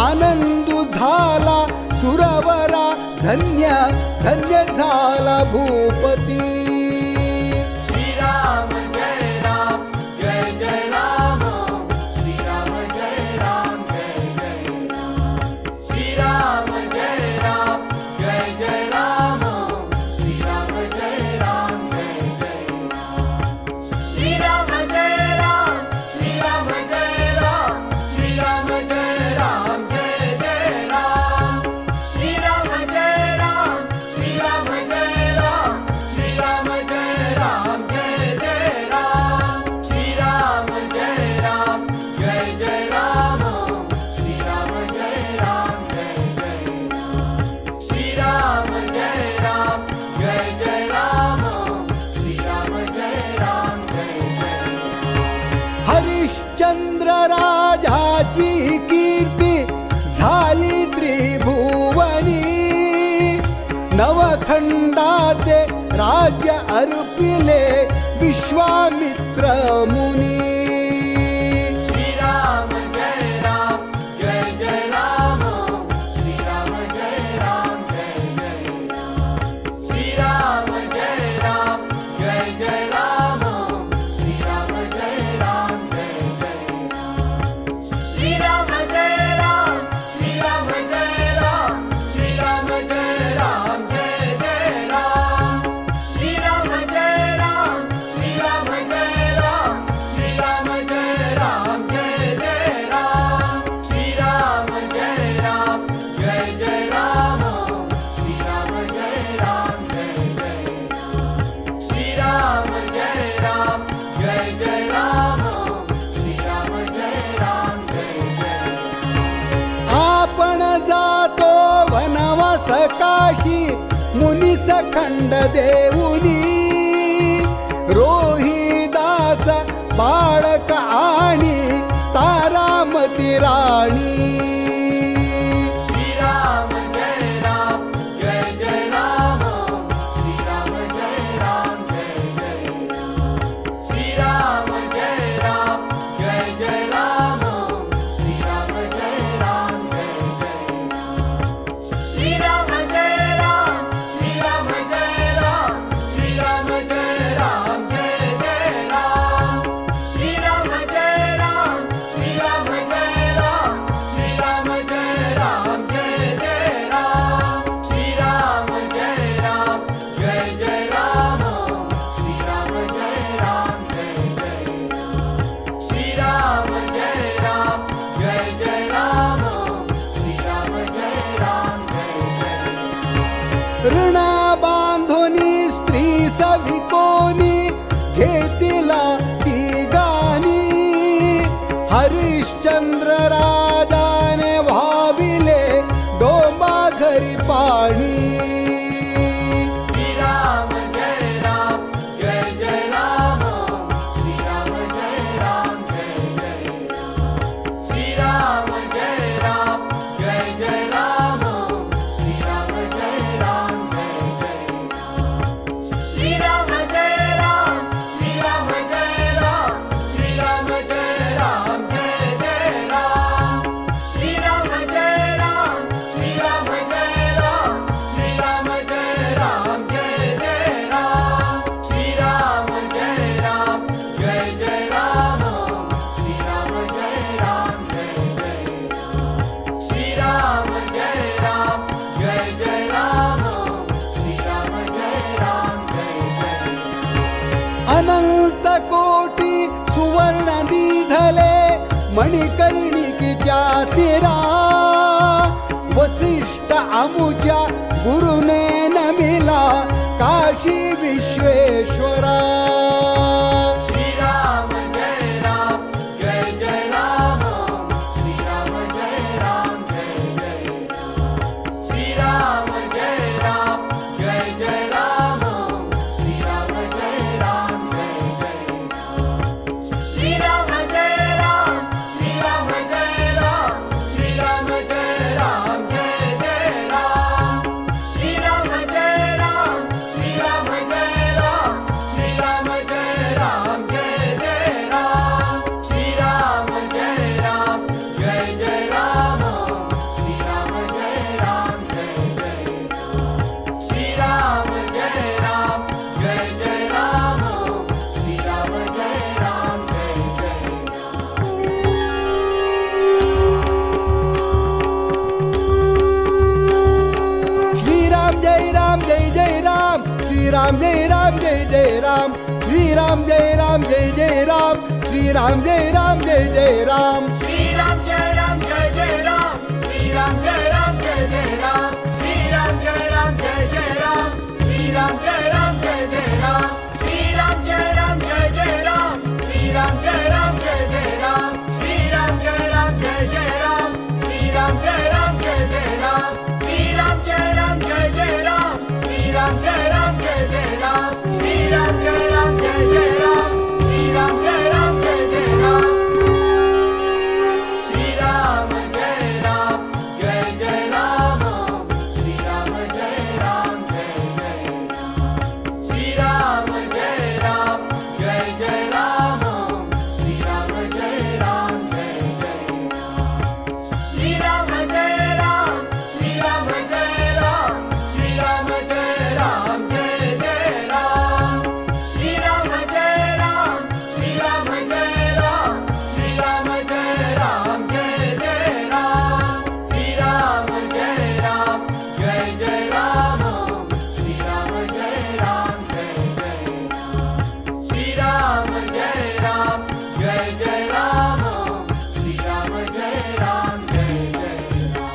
आनंदू झाला सुरवरा, धन्य धन्य झाला भूपती. श्रीराम जय राम जय जय राम, श्रीराम जय राम जय जय राम, श्रीराम जय राम जय जय राम, श्रीराम जय राम जय जय राम, श्रीराम जय राम, श्रीराम जय राम, श्रीराम जय राम जय जय राम, श्रीराम जय राम, श्रीराम जय राम, श्रीराम जय राम जय जय राम, श्रीराम जय राम जय जय राम, श्रीराम जय राम जय जय राम, श्रीराम जय राम जय जय राम, श्रीराम जय राम जय जय राम. हरिश्चंद्र राजाची कीर्ती झाली त्रिभुवनी. नवखंडाचे राज्य अर्पिले विश्वामित्र मुनी. श्रीराम जय राम जय जय राम, श्रीराम जय राम जय जय राम, श्रीराम जय राम जय जय राम, श्रीराम जय राम जय जय राम, श्रीराम जय राम, श्रीराम जय राम, श्रीराम जय राम जय जय राम, श्रीराम जय राम, श्रीराम जय राम, श्रीराम सखंड देऊनी रोहिदास बाळक आणि तारामती राणी. श्रीराम जय राम जय जय राम श्रीराम जय राम जय जय राम श्रीराम जय राम जय जय राम श्रीराम जय राम जय जय राम श्रीराम जय राम श्रीराम जय राम श्रीराम जय राम जय जय राम श्रीराम जय राम श्रीराम जय राम श्रीराम जय राम जय जय राम श्रीराम जय राम जय जय राम श्रीराम जय राम जय जय राम श्रीराम जय राम जय जय राम श्रीराम जय राम जय जय राम. ऋणा बांधोनी स्त्री सविकोनी घेतिला ती गाणी हरिश्चंद्र राजाने व्हाविले डोंबा घरी पाणी. श्रीराम जय राम जय जय राम श्रीराम जय राम जय जय राम श्रीराम जय राम जय जय राम श्रीराम जय राम जय जय राम श्रीराम जय राम श्रीराम जय राम श्रीराम जय राम जय जय राम श्रीराम जय राम श्रीराम जय राम श्रीराम जय राम जय जय राम श्रीराम जय राम जय जय राम श्रीराम जय राम जय जय राम श्रीराम जय राम जय जय राम श्रीराम जय राम जय जय राम. अनंत कोटी सुवर्ण दिधले मणिकर्णिकीच्या तीरा वसिष्ठ आमुच्या गुरुने नमिला काशी विश्वेश्वरा. श्रीराम जय राम जय जय राम श्रीराम जय राम जय जय राम श्रीराम जय राम जय जय राम श्रीराम जय राम जय जय राम श्रीराम जय राम श्रीराम जय राम श्रीराम जय राम जय जय राम श्रीराम जय राम श्रीराम जय राम श्रीराम जय राम जय जय राम श्रीराम जय राम जय जय राम श्रीराम जय राम जय जय राम श्रीराम जय राम जय जय राम श्रीराम जय राम जय जय राम. श्रीराम जय राम जय जय राम श्रीराम जय राम जय जय राम श्रीराम जय राम जय जय राम श्रीराम जय राम जय जय राम. श्रीराम जय राम जय जय राम श्रीराम जय राम जय जय राम श्रीराम जय राम जय जय राम श्रीराम जय राम जय जय राम श्रीराम जय राम जय जय राम श्रीराम जय राम जय जय राम श्रीराम जय राम जय जय राम श्रीराम जय राम जय जय राम श्रीराम जय राम जय जय राम श्रीराम जय राम जय जय राम श्रीराम जय राम जय जय राम श्रीराम जय राम जय जय राम श्रीराम जय राम जय जय राम श्रीराम जय राम जय जय राम श्रीराम जय राम जय जय राम श्रीराम जय राम जय जय राम श्रीराम जय राम श्रीराम जय राम श्रीराम जय राम जय जय राम श्रीराम जय राम श्रीराम जय राम श्रीराम जय राम जय जय राम श्रीराम जय राम जय जय राम श्रीराम जय राम जय जय राम श्रीराम जय राम जय जय राम श्रीराम जय राम जय जय राम.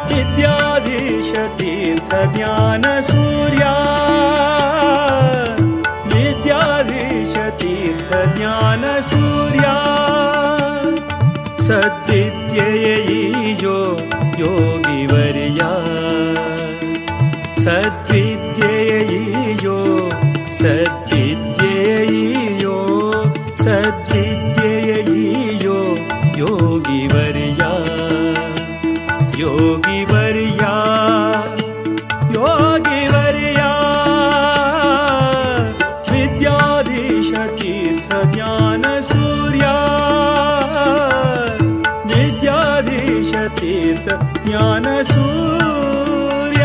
विद्याधीश तीर्थ ज्ञान सूर्या. ಸದ್ವಿದ್ಯೆಯೋ ಯೋಗಿವರ್ಯ ಸದ್ವಿದ್ಯೆಯೋ ಸದ್ವಿದ್ಯೆಯೋ ಸದ್ವಿದ್ಯೆಯೋ ಯೋಗಿವರ್ಯ ಯೋಗಿವರ್ಯ ಯೋಗಿವರ್ಯ ವಿದ್ಯಾಧೀಶ ತೀರ್ಥ ಜ್ಞಾನ ಸೂರ್ಯ ವಿದ್ಯಾಧೀಶ ತೀರ್ಥ ಜ್ಞಾನ ಸೂರ್ಯ.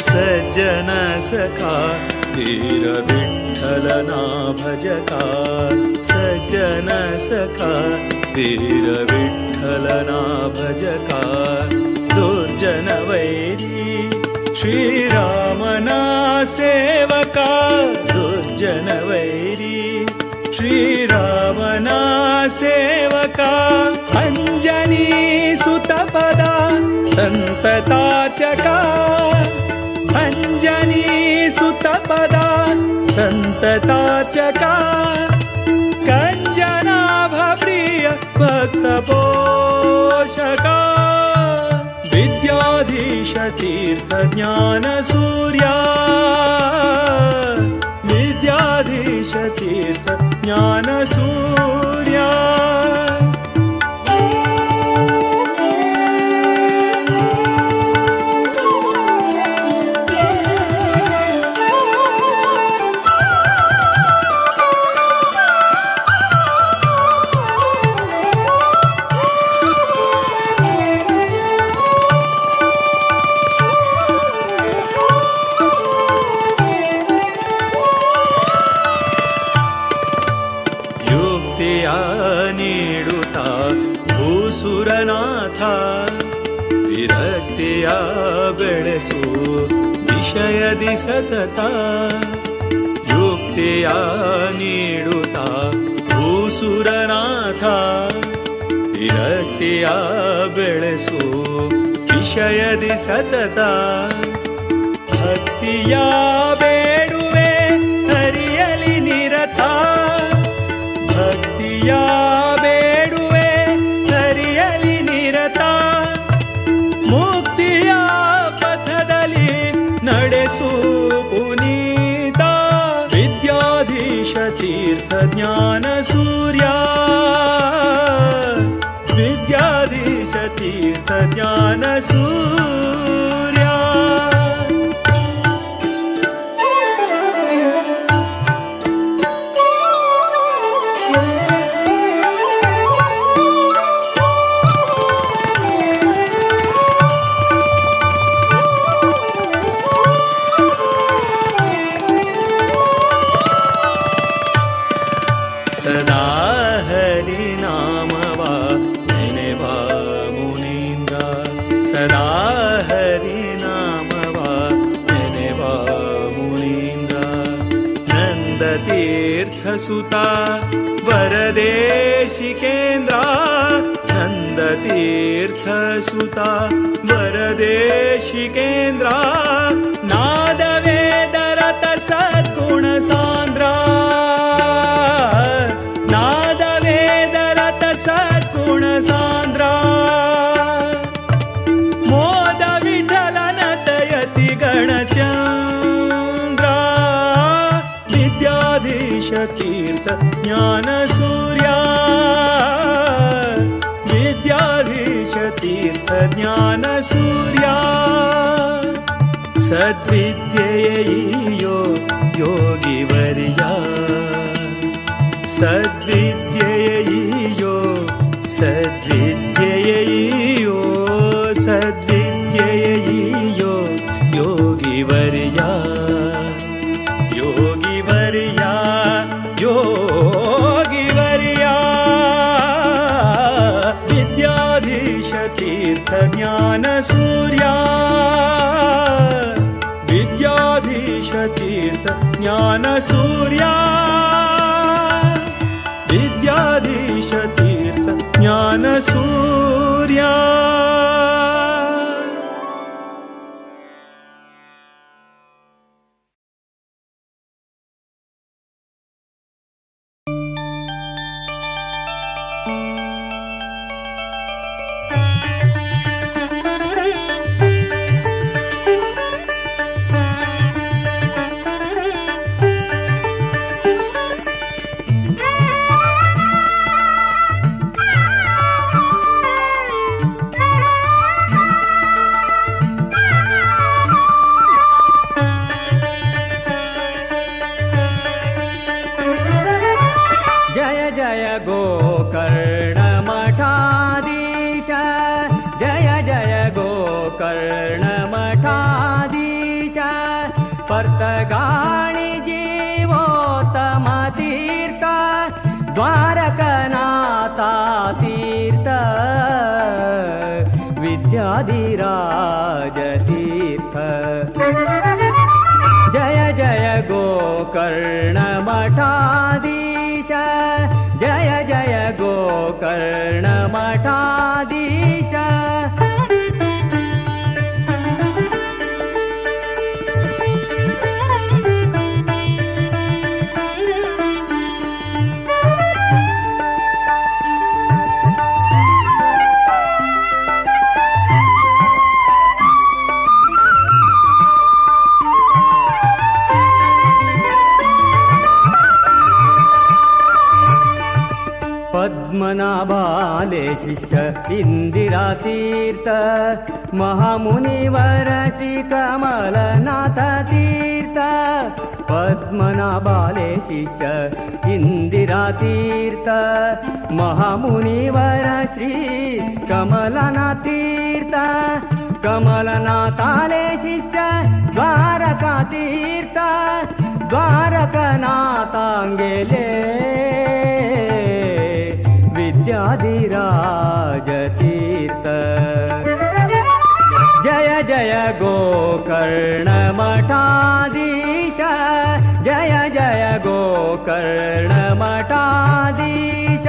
सज्जन सखा वीर विठ्ठलना भजका सज्जन सखा वीर विठ्ठलना भजका दुर्जन वैरी श्रीरामना सेवका दुर्जन वैरी श्रीरामना सेवका अंजनी सुतपदा संतताचका अंजनी सुतपदा संतताचका कंजनाभ प्रिय भक्त पोषका विद्याधीश तीर्थ ज्ञान सूर्या विद्याधीश तीर्थ ज्ञान सूर्या. ಯುಕ್ತಿಯ ನೀಡುತ್ತ ಭೂಸುರನಾಥ ವಿರಕ್ತಿಯ ಬೆಳೆಸು ವಿಷಯದಿ ಸತತ ಯುಕ್ತಿಯ ನೀಡುತ್ತ ಭೂಸುರನಾಥ ವಿರಕ್ತಿಯ ಬೆಳೆಸು ವಿಷಯದಿ ಸತತ ಭಕ್ತಿಯ ಬೇಡುವೆ ಹರಿಯಲಿ ನಿರತ ಭಕ್ತಿಯ ಬೇಡುವೆ ಹರಿಯಲಿ ನಿರತ ಮುಕ್ತಿಯ ಪಥದಲ್ಲಿ ನಡೆಸು ಪುನೀತ ವಿದ್ಯಾಧೀಶ ತೀರ್ಥ ಜ್ಞಾನ ಸೂರ್ಯ ವಿದ್ಯಾಧೀಶ ತೀರ್ಥ ಜ್ಞಾನ ಸೂರ್ಯ. सदा हरि नामवा ನೆನೆವಾ ಮುನೀಂದ್ರ ಸದಾ ಹರಿ ನಾಮವಾ ನೆನೆವಾ ಮುನೀಂದ್ರ ನಂದತೀರ್ಥಸುತ ವರದೇಶಿಕೇಂದ್ರ ನಂದತೀರ್ಥಸುತ ವರದೇಶಿಕೇಂದ್ರ ನಾದವೇದರತ ಸದ್ಗುಣ ಸಾಂದ್ರ ನಾದವೇದರತ ಸದ್ಗುಣ ಸಾಂದ್ರ ಮೋದ ವಿಠಲನ ತಯತಿ ಗಣಚಂದ್ರ ವಿದ್ಯಾಧೀಶ ತೀರ್ಥ ಜ್ಞಾನ ಸೂರ್ಯ ವಿದ್ಯಾಧೀಶ ತೀರ್ಥ ಜ್ಞಾನ ಸೂರ್ಯ ಸದ್ವಿದ್ಯೆಯೋ ಯೋಗಿವರ್ಯ ಸದ್ವಿದ್ಯೆಯೋ ಸದ್ವಿದ್ಯೆಯೋ ಸದ್ವಿದ್ಯೆಯೋ ಯೋಗಿವರ್ಯ ಯೋಗಿವರ್ಯ ಯೋಗಿವರ್ಯ ವಿದ್ಯಾಧೀಶ ತೀರ್ಥ ಜ್ಞಾನ ಸೂರ್ಯ ವಿದ್ಯಾಧೀಶ ತೀರ್ಥ ज्ञान सूर्य विद्याधीश तीर्थ ज्ञान सूर्य. पर्तगाणी जीवोत्तम तीर्थ द्वारकनाथा तीर्थ विद्याधिराज तीर्थ. जय जय गोकर्ण मठाधीश जय जय गोकर्ण मठाधीश. पद्मनाभाले शिष्य इंदिरा तीर्थ महामुनिवर श्री कमलनाथ तीर्थ. पद्मनाभाले शिष्य इंदिरा तीर्थ महामुनिवर श्री कमलनाथ तीर्थ. कमलनाथाले शिष्य द्वारका तीर्थ द्वारकनाथांगेले विद्याधिराज तीर्थ. जय जय गोकर्ण मठाधीश जय जय गोकर्ण मठाधीश.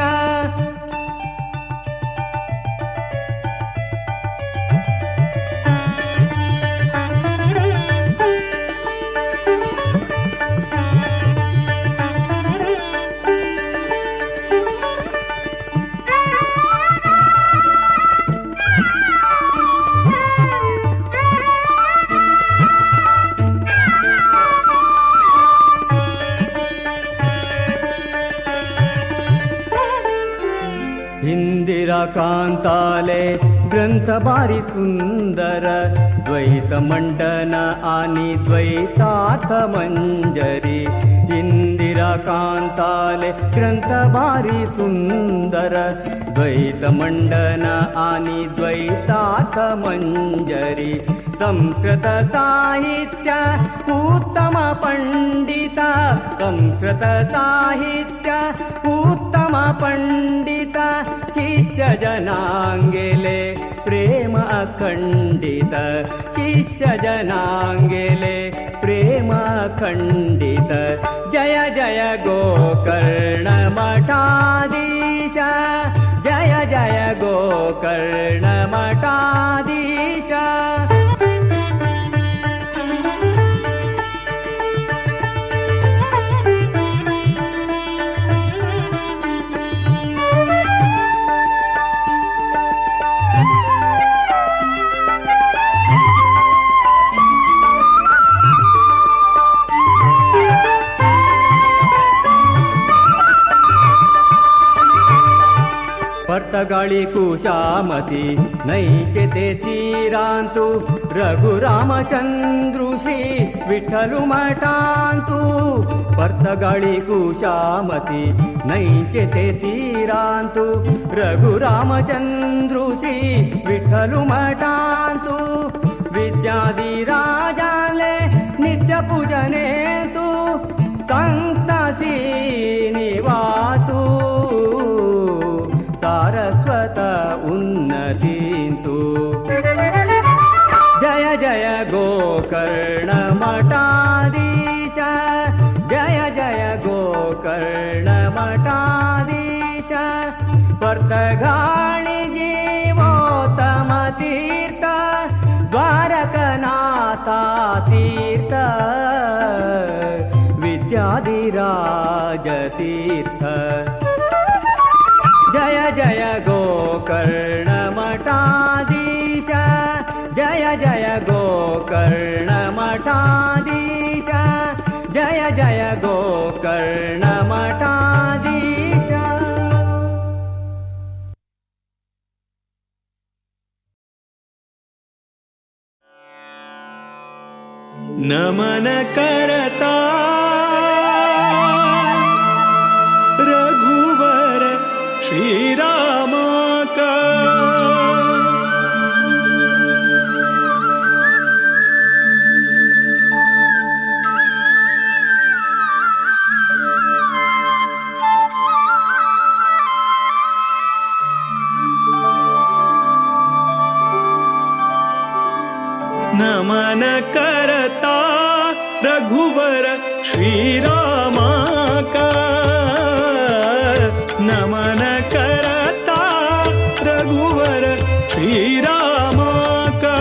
इंदिरा कांताले ग्रंथ भारी सुंदर द्वैत मंडन आणि द्वैतार्थ मंजरी. इंदिरा कांताले ग्रंथ भारी सुंदर द्वैत मंडन आणि द्वैतार्थ मंजरी. संस्कृत साहित्य उत्तम पंडित संस्कृत साहित्य उत्तम पंडित शिष्य जनांगेले प्रेम अखंडित शिष्य जनांगेले प्रेम अखंडित. जय जय गोकर्ण मठाधीश जय जय गोकर्ण मठाधीश. पर्तगाळी कुशामती नैचे ते तीरांतु रघुरामचंद्रु श्री विठ्ठलु मठांतु. पर्तगाळी कुशामती नैचे ते तीरांतु रघुरामचंद्रु श्री विठ्ठलु मठांतु. विद्याधिराजाले नित्य पूजने तु संत श्रीनिवासु सारस्वत उन्नतींतु. जय जय गोकर्ण मठाधीश जय गोकर्ण मठाधीश पर्तगाळी जीवोत्तम तीर्थ द्वारकनाथा तीर्थ विद्याधिराज तीर्थ जय जय गोकर्ण मठाधीश जय जय गोकर्ण मठाधीश जय जय गोकर्ण मठाधीश. नमन करता रघुवर श्री रामा का नमन करता रघुवर श्री रामा का नमन करता रघुवर श्री रामा का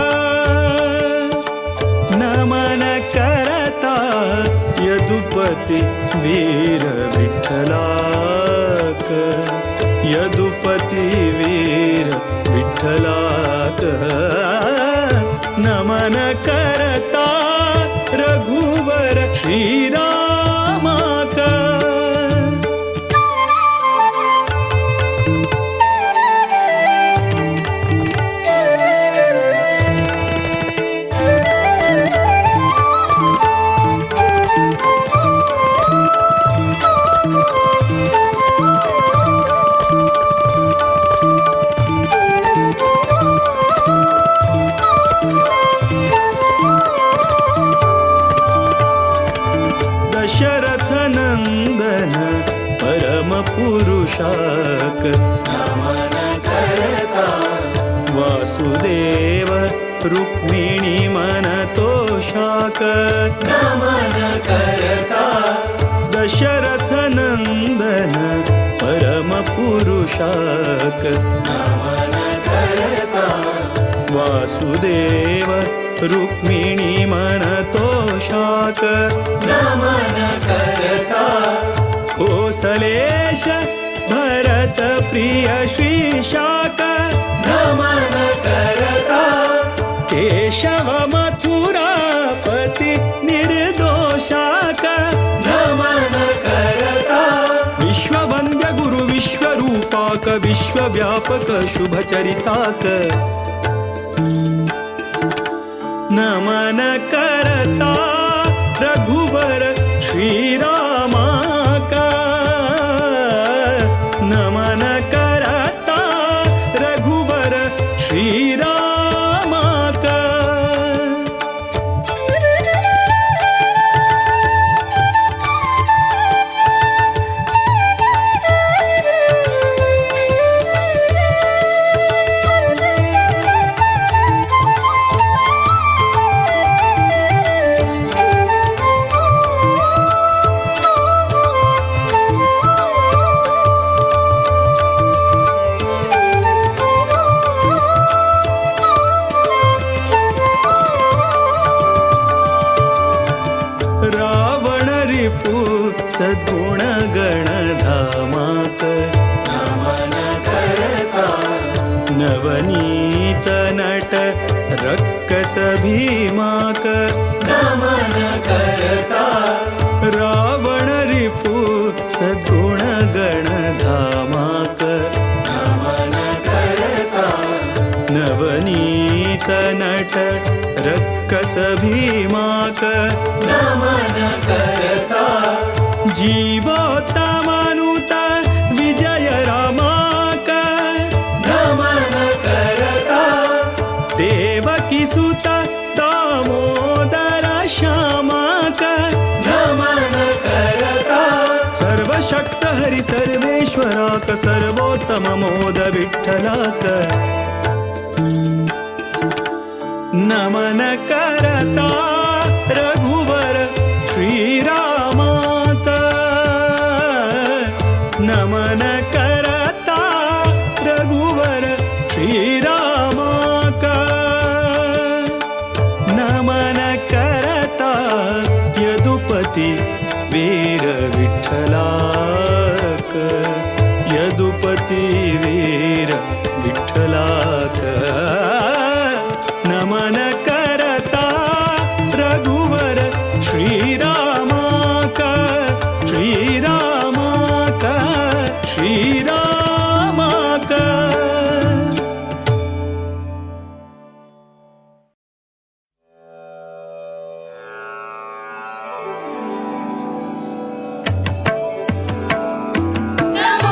नमन करता यदुपति वीर विठ्ठलाक यदुपति वीर विठ्ठलाक नमन करता रघुवर श्री रामा का. दशरथ नंदन परम पुरुषाक नमन करता वासुदेव रुक्मिणी मन तोषाक नमन करता दशरथ नंदन परम पुरुषाक नमन करता वासुदेव रुक्मिणी मन तोषाक नमन करता कोसलेश भरत प्रिय श्री शाक नमन करता केशव मथुरापति निर्दोषाक नमन करता विश्ववंद्य गुरु विश्वरूपाक विश्वव्यापक शुभचरिताक नमन करता रघुवर श्री रामा का नमन करता रघुवर श्री रामा का. रावण रिपु सद्गुण गण धामाक नमन करता नवनीत नट रक्कस भीमाक नमन करता रावण रिपु सद्गुण गण धामाक नमन करता नवनीत नट रक्कस भीमाक नमन करता जीवोत्तमानुत विजय रामाक नमन करता देवकी सुत दामोदर श्यामाक नमन करता सर्वशक्त हरि सर्वेश्वराक सर्वोत्तम मोद विठ्ठलाक नमन करता रघुवर श्री रामाक. वीर विठ्ठलाक, यदुपती वीर विठ्ठलाक। नमन करता रघुवर श्रीरामाक, श्रीरामाक, श्रीरामाक। नमो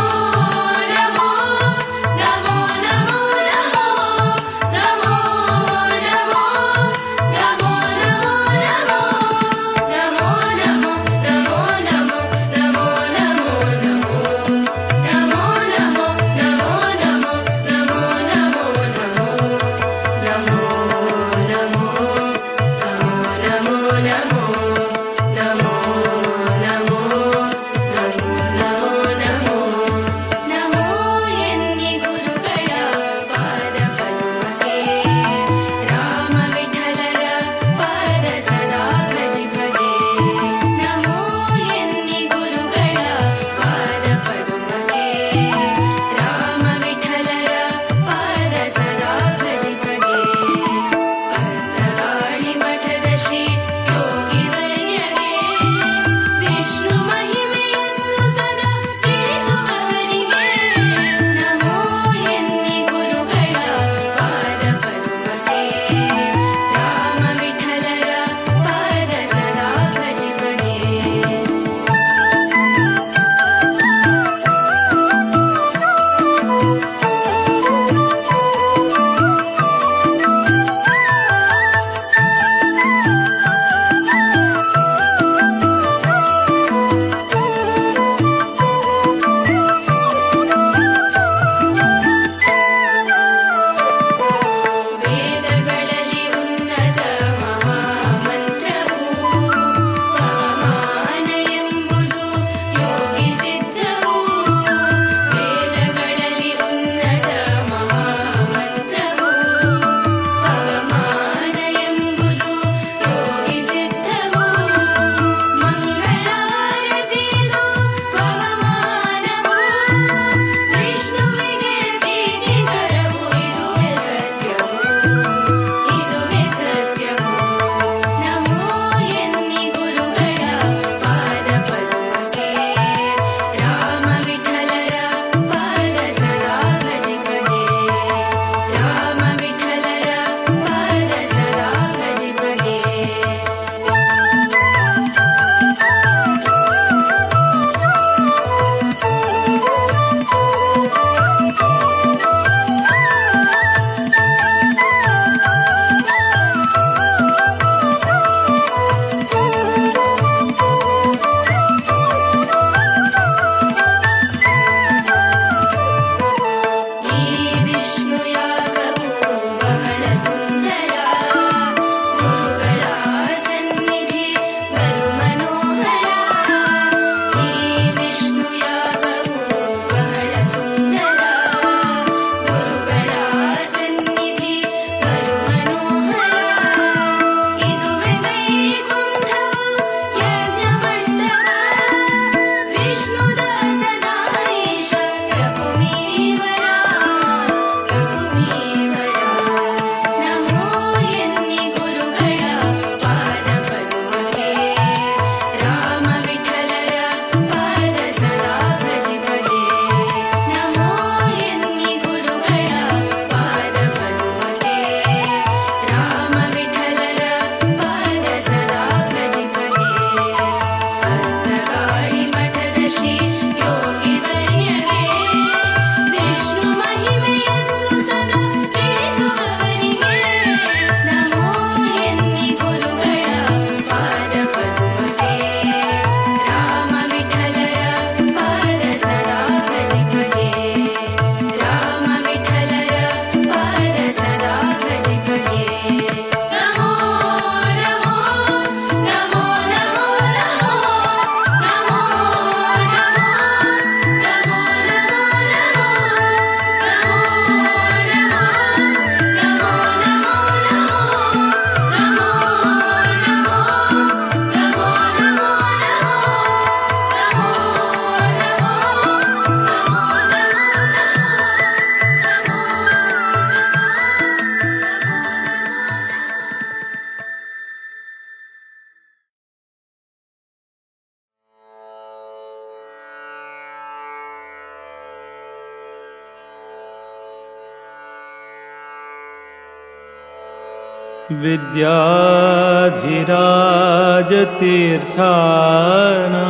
विद्याधिराजतीर्थाना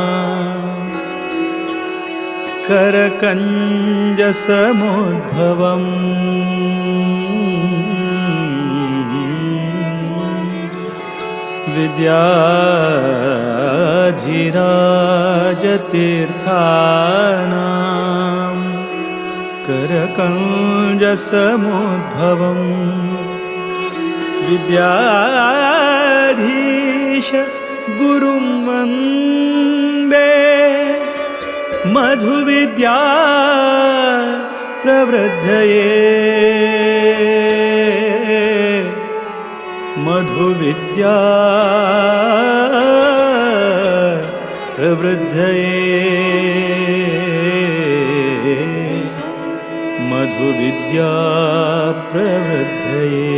करकञ्जसमुद्भवम्। विद्याधिराजतीर्थानां करकञ्जसमुद्भवम्। विद्याधीश गुरुं वन्दे मधुविद्या प्रवृद्धये। मधुविद्या प्रवृद्धये। मधुविद्या प्रवृद्धये।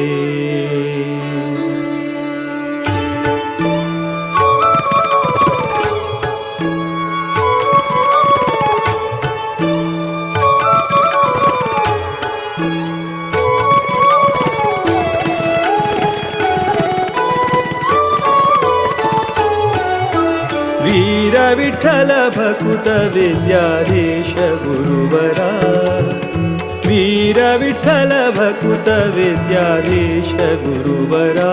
वीर विठ्ठल भकुत विद्याधीश गुरुवरा। वीर विठ्ठल भकुत विद्याधीश गुरुवरा।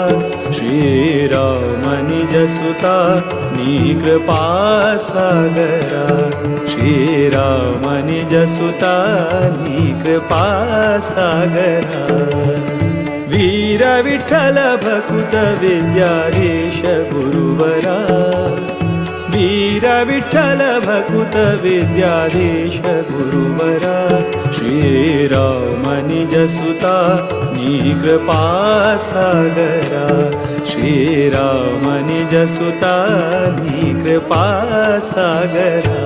श्रीराम निज सुता नी कृपा सागरा। श्रीराम निज सुता नी कृपा सागरा। वीर विठ्ठल भकुत विद्याधीश गुरुवरा। वीर विठ्ठल भकुत विद्याधीश गुरुवरा। श्रीराम निज सुता नी कृपा सागरा। श्रीराम निज सुता नी कृपा सागरा।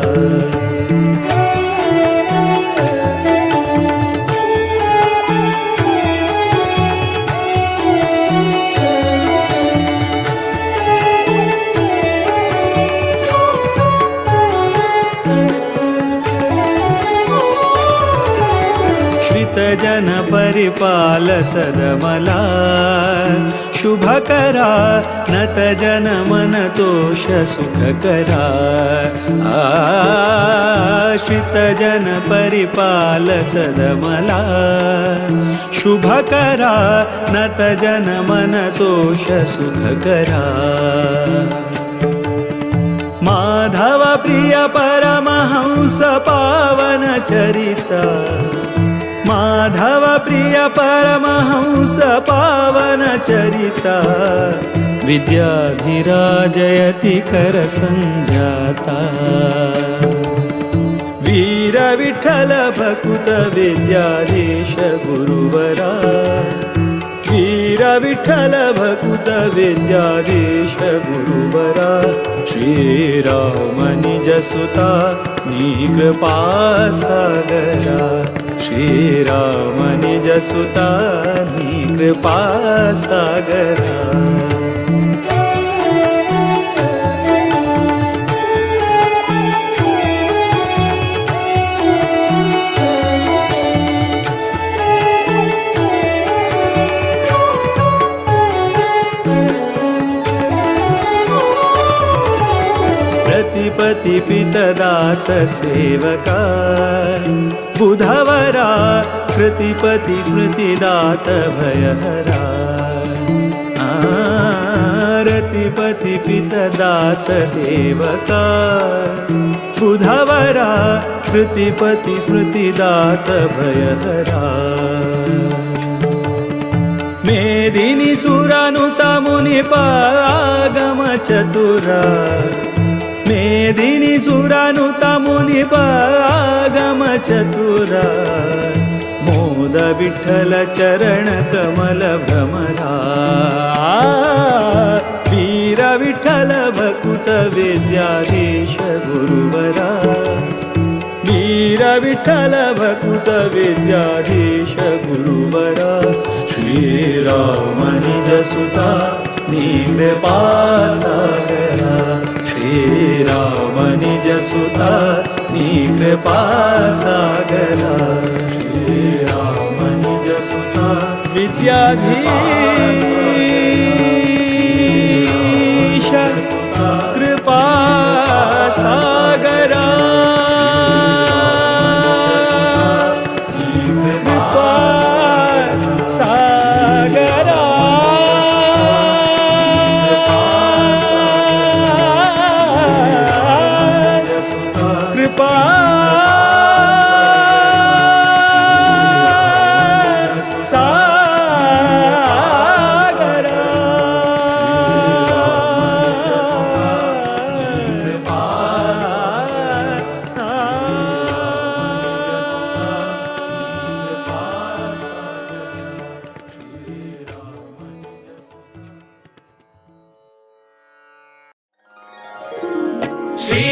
जन परिपाल सदमला शुभकरा। नत जन मन तोष सुखकरा। आश्रित जन परिपाल सदमला शुभकरा। नत जन मन तोष सुखकरा। माधव प्रिय परमहंस पावन चरिता। माधव प्रिय परमहंस पावन चरिता। विद्याधिराजयति कर संजाता। वीर विठ्ठल भकुत विद्याधीश गुरुवरा। वीर विठ्ठल भकुत विद्याधीश गुरुवरा। श्रीराम निज सुता नी कृपा सागरा। श्रीराम निज सुता नी कृपा सागरा। प्रतिपति पितदास सेवका बुधवरा। कृतिपति स्मृतिदात भयहरा। रतिपति पितदास सेवका बुधवरा। कृतिपति स्मृतिदात भयहरा। मेदिनी सुरानुत मुनिपागम चतुरा। मेदिनी सुरानुत मुनिपागम चतुरा। मोद विठ्ठल चरण कमल भ्रमरा। वीर विठ्ठल भकुत विद्याधीश गुरुवरा। वीर विठ्ठल भकुत विद्याधीश गुरुवरा। श्रीराम निज सुता नी कृपा सागरा। श्रीराम निज सुता नी कृपा सागरा। श्रीराम निज सुता विद्याधीश।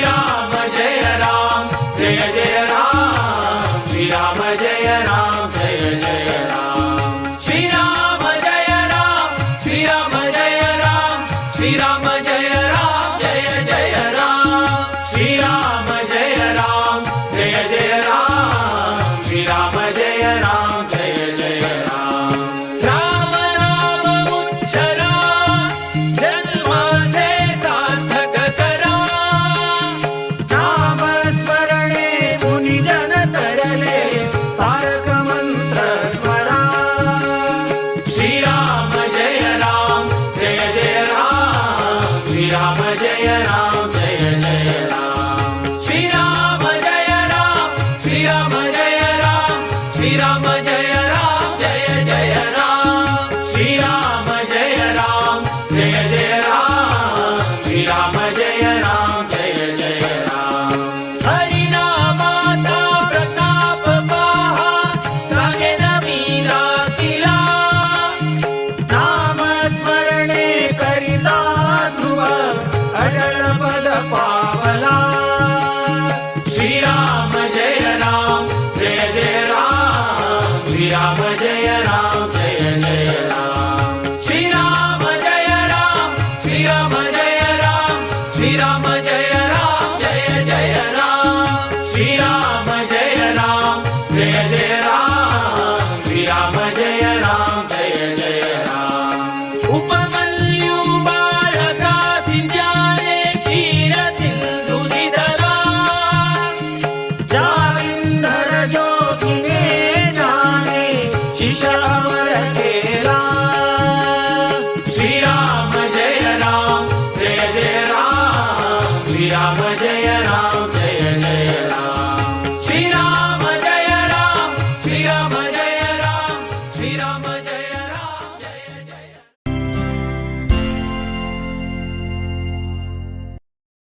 श्रीराम जय राम जय जय राम, श्रीराम जय राम जय जय राम, श्रीराम जय राम, श्रीराम जय राम, श्रीराम जय राम जय जय राम, श्रीराम जय राम जय जय राम, श्रीराम जय राम जय जय राम। राम नाम उच्चरा जन्माचे सार्थक करा, नाम स्मरणे मुनिजन तरले तारक मंत्र स्मरा। श्रीराम जय राम जय जय राम, श्रीराम जय राम जय जय राम, श्रीराम जय राम, श्रीराम जय राम, श्रीराम जय राम जय जय राम, श्रीराम जय राम जय जय राम, श्रीराम जय राम जय जय राम। हरिनामाचा प्रताप पहा सांगेन मी दाखिला, नाम स्मरणे करिता ध्रुव अटल पद पावला। श्रीराम जय राम जय जय राम, श्रीराम जय राम जय जय राम, श्रीराम जय राम, श्रीराम जय राम, श्रीराम जय राम जय जय राम, श्रीराम जय राम जय जय राम, श्रीराम जय राम जय जय राम। उपमन्यु बाळकासी ज्ञाने क्षीर सिंधु दिधला, जालिंधर जोगिने जाने शिशावली